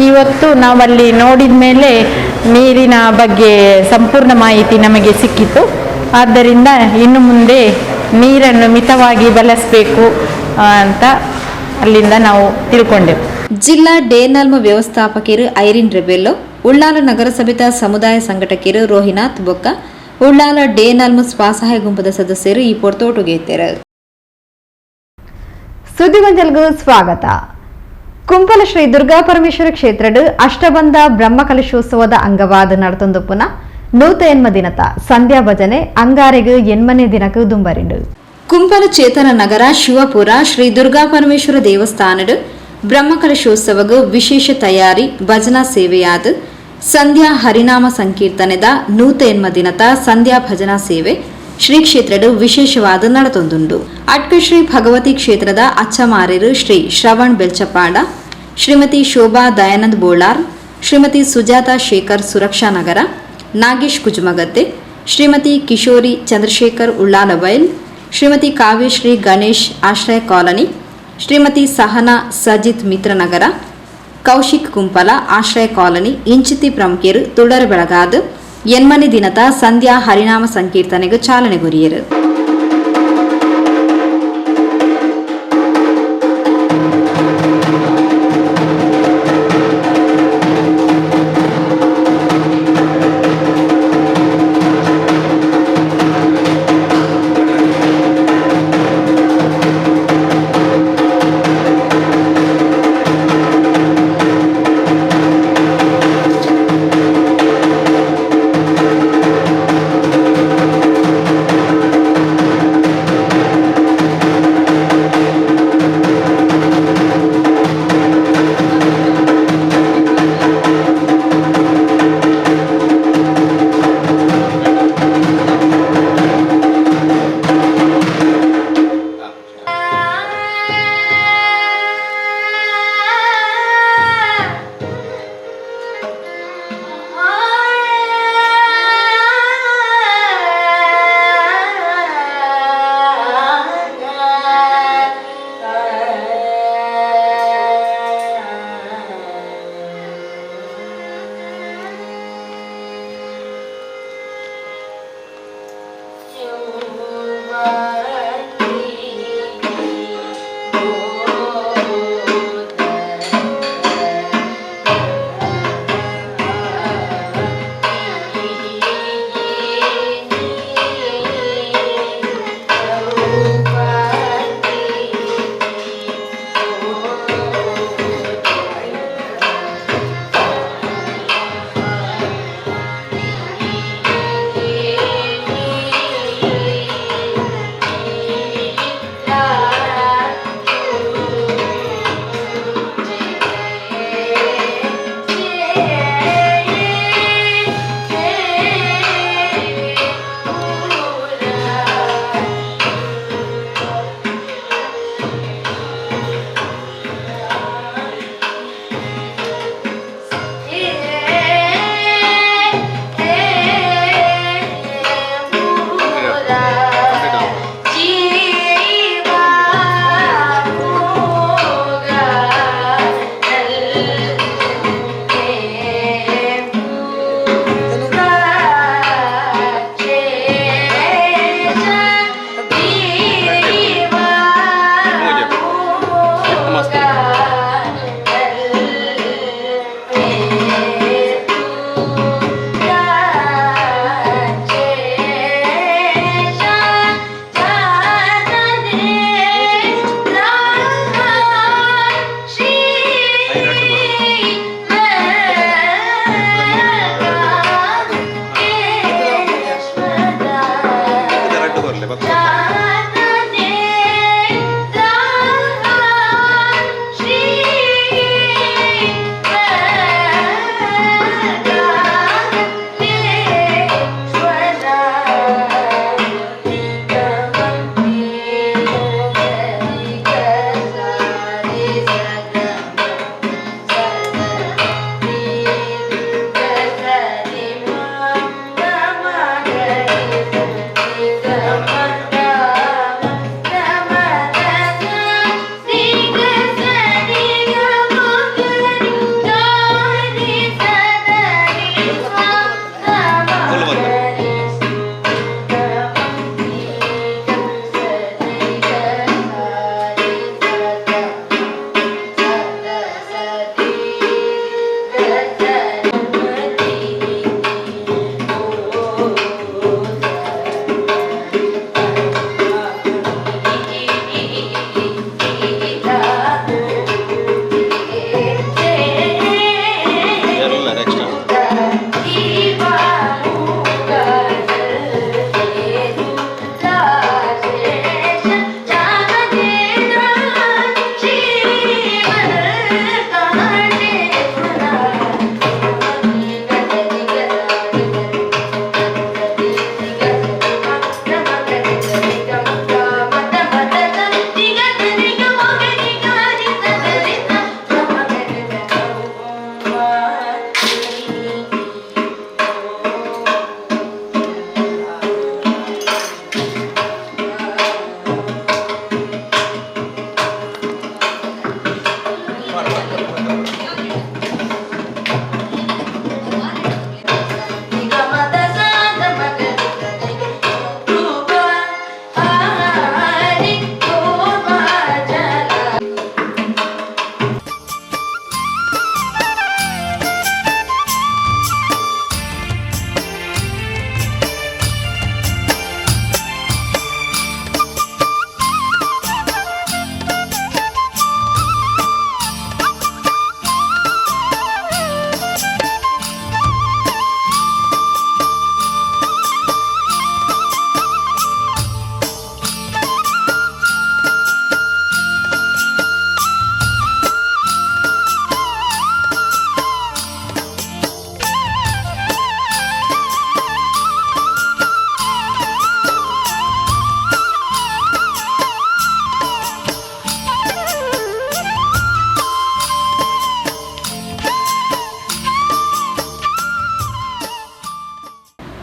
ಇವತ್ತು ನಾವಲ್ಲಿ ನೋಡಿದ ಮೇಲೆ ನೀರಿನ ಬಗ್ಗೆ ಸಂಪೂರ್ಣ ಮಾಹಿತಿ ನಮಗೆ ಸಿಕ್ಕಿತು. ಆದ್ದರಿಂದ ಇನ್ನು ಮುಂದೆ ನೀರನ್ನು ಮಿತವಾಗಿ ಬಳಸಬೇಕು ಅಂತ ಅಲ್ಲಿಂದ ನಾವು ತಿಳ್ಕೊಂಡೆವು. ಜಿಲ್ಲಾ ಡೇನಲ್ಮ ವ್ಯವಸ್ಥಾಪಕರು ಐರಿನ್ ರೆಬೆಲ್ಲೋ, ಉಳ್ಳಾಲ ನಗರಸಭೆತ ಸಮುದಾಯ ಸಂಘಟಕರು ರೋಹಿನಾಥ್ ಬೊಕ್ಕ, ಉಳ್ಳಾಲ ಡೇನಲ್ಮ ಸ್ವಸಹಾಯ ಗುಂಪದ ಸದಸ್ಯರು ಈ ಪೊರ್ತೋಟುಗೆತ್ತೆರು. ಸುದ್ದಿಗೊಂಜಲ್ಗೂ ಸ್ವಾಗತ. ಕುಂಪಲ ಶ್ರೀ ದುರ್ಗಾ ಪರಮೇಶ್ವರ ಕ್ಷೇತ್ರಡು ಅಷ್ಟಬಂಧ ಬ್ರಹ್ಮಕಲಶೋತ್ಸವದ ಅಂಗವಾದ ನಡತೊಂದು ಪುನಃ 108 ದಿನತ ಸಂಧ್ಯಾ ಭಜನೆ ಅಂಗಾರೆಗು 8ನೇ ದಿನಕ್ಕೂ ದುಂಬರಿಂಡು. ಕುಂಪಲ ಚೇತನ ನಗರ ಶಿವಪುರ ಶ್ರೀ ದುರ್ಗಾ ಪರಮೇಶ್ವರ ದೇವಸ್ಥಾನಡು ಬ್ರಹ್ಮಕಲಶೋತ್ಸವಗೂ ವಿಶೇಷ ತಯಾರಿ ಭಜನಾ ಸೇವೆಯಾದ ಸಂಧ್ಯಾ ಹರಿನಾಮ ಸಂಕೀರ್ತನೆದ 108 ದಿನತ ಸಂಧ್ಯಾ ಭಜನಾ ಸೇವೆ ಶ್ರೀ ಕ್ಷೇತ್ರಡು ವಿಶೇಷವಾದ ನಡತೊಂದುಂಡು. ಅಟ್ಕ ಶ್ರೀ ಭಗವತಿ ಕ್ಷೇತ್ರದ ಅಚ್ಚಮಾರೇರು ಶ್ರೀ ಶ್ರವಣ್ ಬೆಲ್ಚಪಾಡ, ಶ್ರೀಮತಿ ಶೋಭಾ ದಯಾನಂದ್ ಬೋಳಾರ್, ಶ್ರೀಮತಿ ಸುಜಾತಾ ಶೇಖರ್ ಸುರಕ್ಷಾ ನಗರ, ನಾಗೇಶ್ ಕುಜುಮಗದ್ದೆ, ಶ್ರೀಮತಿ ಕಿಶೋರಿ ಚಂದ್ರಶೇಖರ್ ಉಳ್ಳಾಲಬೈಲ್, ಶ್ರೀಮತಿ ಕಾವ್ಯಶ್ರೀ ಗಣೇಶ್ ಆಶ್ರಯ ಕಾಲೋನಿ, ಶ್ರೀಮತಿ ಸಹನಾ ಸಜಿತ್ ಮಿತ್ರನಗರ, ಕೌಶಿಕ್ ಕುಂಪಲ ಆಶ್ರಯ ಕಾಲೋನಿ ಇಂಚಿತಿ ಪ್ರಮುಖರು ತುಡರ ಬೆಳಗಾದ 8ನೇ ದಿನದ ಸಂಧ್ಯಾ ಹರಿನಾಮ ಸಂಕೀರ್ತನೆಗೆ ಚಾಲನೆ ಗುರಿಯರು.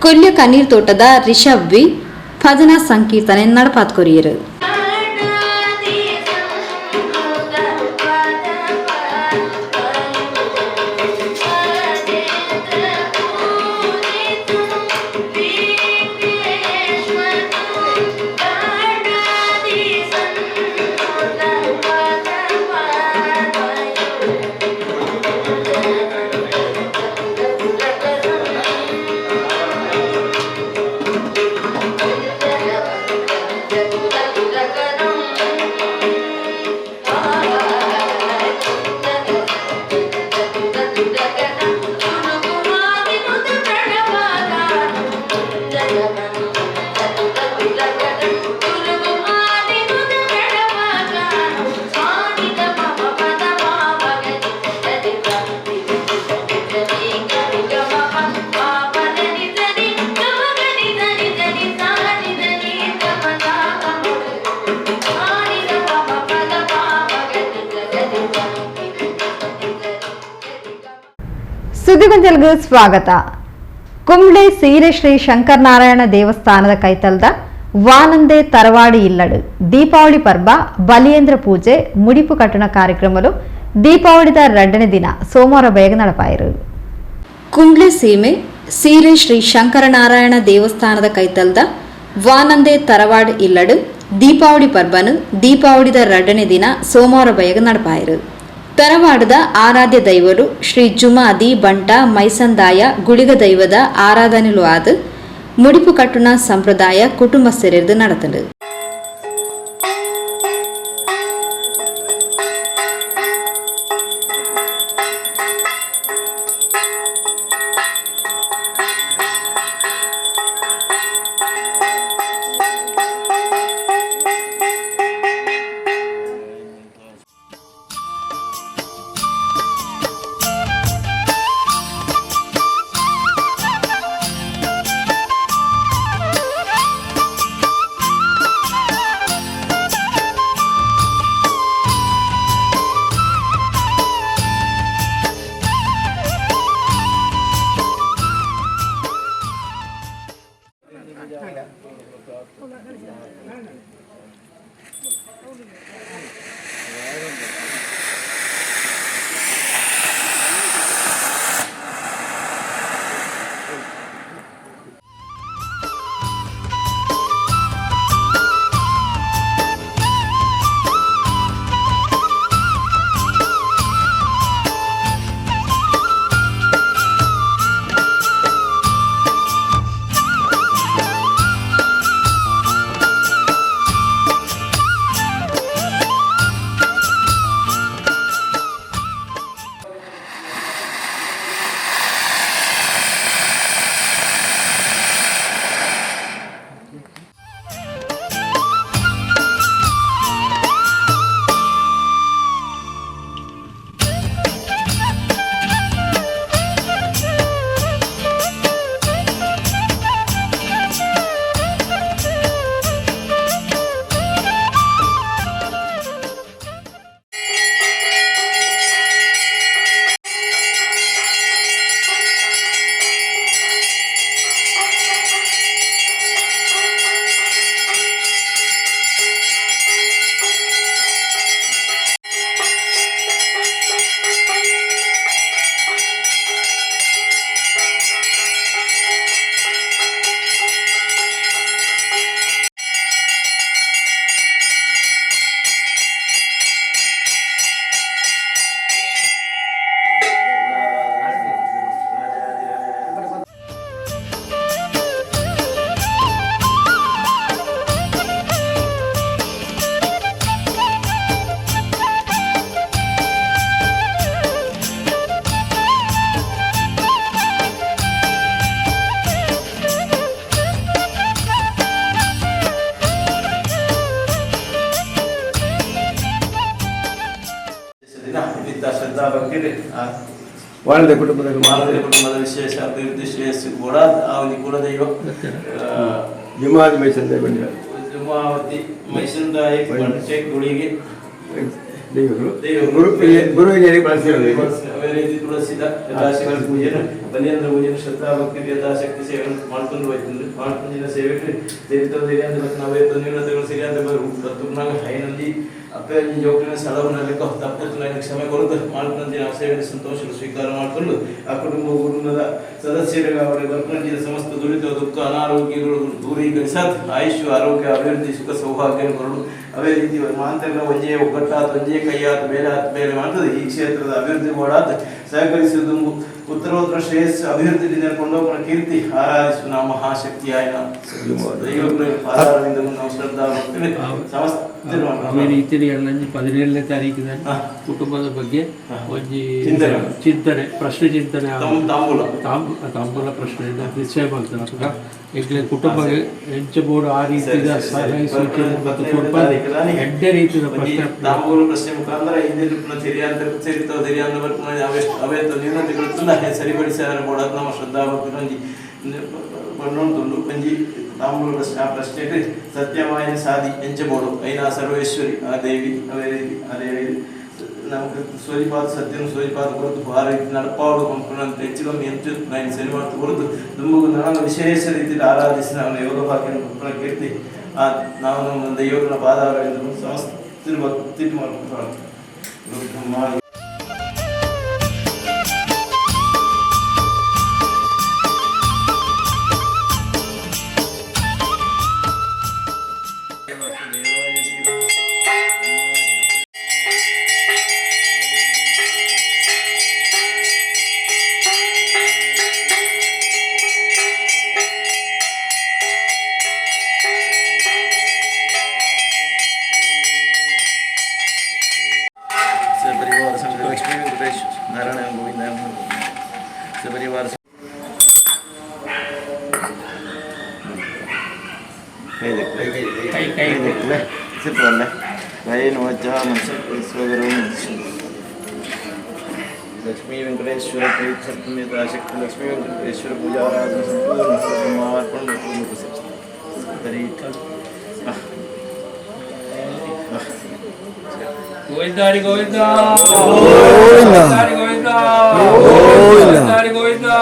ಕೊಲ್ಯ ಕಣ್ಣೀರ್ ತೋಟದ ರಿಷಬ್ ವಿ ಭಜನಾ ಸಂಕೀರ್ತನೆ ನಡಪಾತ್ ಕೊರಿಯರು. ಸುದ್ದಿಗೊಂಜಲ್ಗೆ ಸ್ವಾಗತ. ಕುಂಬ್ಳೆ ಸೀರೆ ಶ್ರೀ ಶಂಕರನಾರಾಯಣ ದೇವಸ್ಥಾನದ ಕೈತಲ್ದ ವಾನಂದೆ ತರವಾಡಿ ಇಲ್ಲಡು ದೀಪಾವಳಿ ಪರ್ಬ ಬಲಿಯೇಂದ್ರ ಪೂಜೆ ಮುಡಿಪು ಕಟ್ಟಣ ಕಾರ್ಯಕ್ರಮಲು ದೀಪಾವಳಿದ ರಡ್ಡನೇ ದಿನ ಸೋಮವಾರ ಬೇಗ ನಡಪಾಯಿರು. ಕುಂಬ್ಳೆ ಸೀಮೆ ಸೀರೆ ಶ್ರೀ ಶಂಕರನಾರಾಯಣ ದೇವಸ್ಥಾನದ ಕೈತಲ್ದ ವಾನಂದೆ ತರವಾಡ್ ಇಲ್ಲಡು ದೀಪಾವಳಿ ಪರ್ಬನು ದೀಪಾವಳಿದ ರಡ್ಡನೇ ದಿನ ಸೋಮವಾರ ಬೇಗ ನಡಪಾಯಿರು. ತರವಾಡದ ಆರಾಧ್ಯ ದೈವರು ಶ್ರೀ ಜುಮಾದಿ ಬಂಟ ಮೈಸಂದಾಯ ಗುಳಿಗ ದೈವದ ಆರಾಧನೆಲು ಆದ ಮುಡಿಪು ಕಟ್ಟುನ ಸಂಪ್ರದಾಯ ಕುಟುಂಬ ಸೇರಿದು ನಡೆತಂಡು. ವಾಣದ ಕುಟುಂಬದ ವಿಶೇಷ ಅಭಿವೃದ್ಧಿ ಶ್ರೇಯಸ್ಸು ಕೂಡ ಆ ಒಂದು ಕುಲದೈವ ಜುಮಾದಿ ಮೈಸಂದಾಯ ಬಂಡ ಜುಮಾವತಿ ಮೈಸಂದಾಯ ಬಂಟೆ ಗುಳಿಗೆ ದೇವರು ಗುರು ಗುರು ಹಿರಿಯರಿಗೆ ಬಳಸಿರೋದು ತುಳಸಿದ ಪೂಜೆ Balendra ಪೂಜೆನ ಶ್ರದ್ಧಾ ಭಕ್ತಿ ಯಥಾಶಕ್ತಿ ಸೇವೆ ಮಾಡ್ಕೊಂಡು ಹೋಯ್ತಂದ್ರೆ ಮಾಡ್ಕೊಂಡಿನ ಸೇವೆಗೆ ಸೇರಿತದೆ ಅಂದ್ರೆ ನಾವೇ ನ್ಯೂನತೆಗಳು ಸರಿಯಾದ ಬರ್ತುನಾಗ ಐನಲ್ಲಿ ಅಪ್ಪೆ ಜೋಕಿನ ಸ್ಥಳವನ್ನಲ್ಲಿ ತಪ್ಪು ಕ್ಷಮೆ ಕೊರತು ಮಾಡ್ಕೊಂಡಿ ನಾವು ಸೇವೆಯನ್ನು ಸಂತೋಷ ಸ್ವೀಕಾರ ಮಾಡಿಕೊಂಡು ಆ ಕುಟುಂಬದ ಸದಸ್ಯರಿಗೆ ಅವರಿಗೆ ಬರ್ಕೊಂಡಿದ ಸಮಸ್ತ ದುರಿತ ದುಃಖ ಅನಾರೋಗ್ಯಗಳು ದೂರೀಕರಿಸಾತ್ ಆಯುಷ್ಯ ಆರೋಗ್ಯ ಅಭಿವೃದ್ಧಿ ಸುಖ ಸೌಭಾಗ್ಯ ಕೊರಡು. ಅದೇ ರೀತಿ ಮಾಂತರ್ನ ಒಂಜೇ ಒಗ್ಗಟ್ಟಾದ ಒಂಜೇ ಕೈಯಾದ ಬೇರೆ ಆತ ಬೇರೆ ಮಾಡ್ತದೆ ಈ ಕ್ಷೇತ್ರದ ಅಭಿವೃದ್ಧಿ ಮಾಡಾದ ಸಹಕರಿಸುವುದು ಉತ್ತರೋತ್ತರ ಶ್ರೇಯಸ್ ಅಭಿವೃದ್ಧಿ ಕೊಂಡೋಗುವ ಕೀರ್ತಿ ಆರಾಧಿಸು ನಾವು ಮಹಾಶಕ್ತಿಯಾಯ ನಾವು ಶ್ರದ್ಧಾ ಸಮಸ್ತ. ಅದೇ ರೀತಿ 17ನೇ ತಾರೀಕಿನ ಕುಟುಂಬದ ಬಗ್ಗೆ ಒಂಜಿ ಚಿಂತನೆ ಪ್ರಶ್ನೆ ಚಿಂತನೆ ತಾಂಬೂಲ ಪ್ರಶ್ನೆ ನಿಶ್ಚಯ ಮಾಡ್ತಾರೆ. ಎಂಕ್ಲೆ ಕುಟುಂಬ ಹೆಂಚ ಬೋರ್ಡ್ ಆ ರೀತಿಯ ಸಲಹೆ ಸೂಚನೆ ಮತ್ತು ಕೊಡ್ಪ ಎಡ್ಡೆ ರೀತಿಯ ಪ್ರಶ್ನೆ ತಾಂಬೂಲ ಪ್ರಶ್ನೆ ಮುಖಾಂತರ ಹಿಂದೆ ತೆರಿಯಾಂತ ತೆರಿಯಾಂತ ನ್ಯೂನತೆಗಳು ಸರಿಪಡಿಸಿ ಬೋರ್ಡ್ ನಮ್ಮ ಶ್ರದ್ಧಾ ಭಕ್ತಿ ಒಂಜಿ ಬಣ್ಣೊಂದುಂಡು ಒಂಜಿ ತಾಂಬೂಲ ಪ್ರಶ್ನೆ. ಆ ಪ್ರಶ್ನೆಗೆ ಸತ್ಯಮಾಯ ಸಾಧಿ ಎಂಚಬೋಡು ಐನಾ ಸರ್ವೇಶ್ವರಿ ಆ ದೇವಿ ಅವೇ ರೀತಿ ಆ ದೇವಿ ನಮಗೆ ಸೋಜಿಪಾದ ಸತ್ಯನು ಸೋಜಿಪಾದ ಕೊರತು ಆ ರೀತಿ ನಡಪಾಡು ಕಂಪನಂತ ಹೆಚ್ಚು ಕಮ್ಮಿ ಹೆಚ್ಚು ನಾನು ಸರಿ ಮಾಡ್ತು ಕೊರತು ದುಂಬಗು ನನ್ನ ವಿಶೇಷ ರೀತಿಯಲ್ಲಿ ಆರಾಧಿಸಿ ನಾನು ಯೋಗ ಭಾಗ್ಯ ಕಂಪನ ಕೀರ್ತಿ ಆ ನಾವು ನಮ್ಮ ದೈವಗಳ ಪಾದಾರವಿಂದ ಸಮಸ್ತ ಭಕ್ತಿ ಮಾಡ್ಕೊಂಡು. लक्ष्मी वेंकटेश्वर शक्ति लक्ष्मी वेंकटेश्वर पूजा आराधना संपूर्ण ब्रह्मार्पण. गोविंदा हरि गोविंदा गोविंदा हरि गोविंदा गोविंदा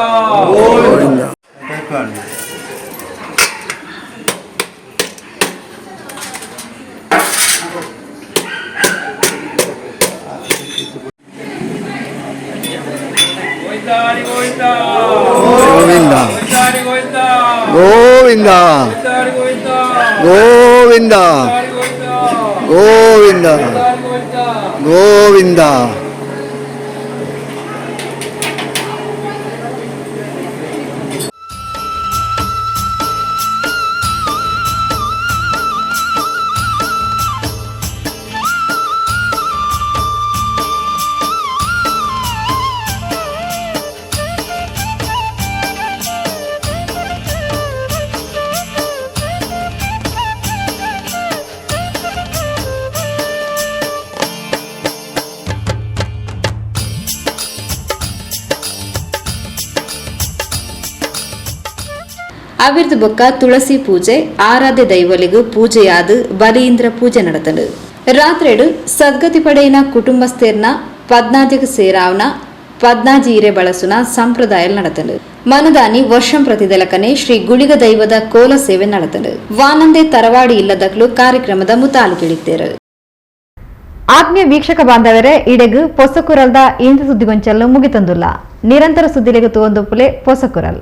हरि गोविंदा गोविंदा. गोविंदा गोविंदा गोविंदा गोविंदा. ಅವಿರ್ದು ಬೊಕ್ಕ ತುಳಸಿ ಪೂಜೆ ಆರಾಧ್ಯ ದೈವಲಿಗೂ ಪೂಜೆಯಾದ ಬಲಿಯಿಂದ್ರ ಪೂಜೆ ನಡೆತನು. ರಾತ್ರೆಡು ಸದ್ಗತಿ ಪಡೆಯಿನ ಕುಟುಂಬಸ್ಥೆರ್ನ ಪದ್ನಾದಿಗೆ ಸೇರಾವನ ಪದ್ನಾಜೀರೆ ಬಳಸುನ ಸಂಪ್ರದಾಯ ನಡೆತನು. ಮನದಾನಿ ವರ್ಷಂ ಪ್ರತಿದಲಕನೆ ಶ್ರೀ ಗುಳಿಗ ದೈವದ ಕೋಲ ಸೇವೆ ನಡೆತನು. ವಾನಂದೆ ತರವಾಡಿ ಇಲ್ಲದಕ್ಲು ಕಾರ್ಯಕ್ರಮದ ಮುತಾಲಿಕಿಳಿತ್ತೇರು. ಆತ್ಮೀಯ ವೀಕ್ಷಕ ಬಾಂಧವರೇ, ಇಡೆಗು ಪೊಸಕುರಲ್ದ ಇಂದು ಸುದ್ದಿಗೊಂಚಲು ಮುಗಿತಂದುಲ್ಲ. ನಿರಂತರ ಸುದ್ದಿಲೆಗೆ ತೋಂದು ಪುಲೆ ಪೊಸಕುರಲ್.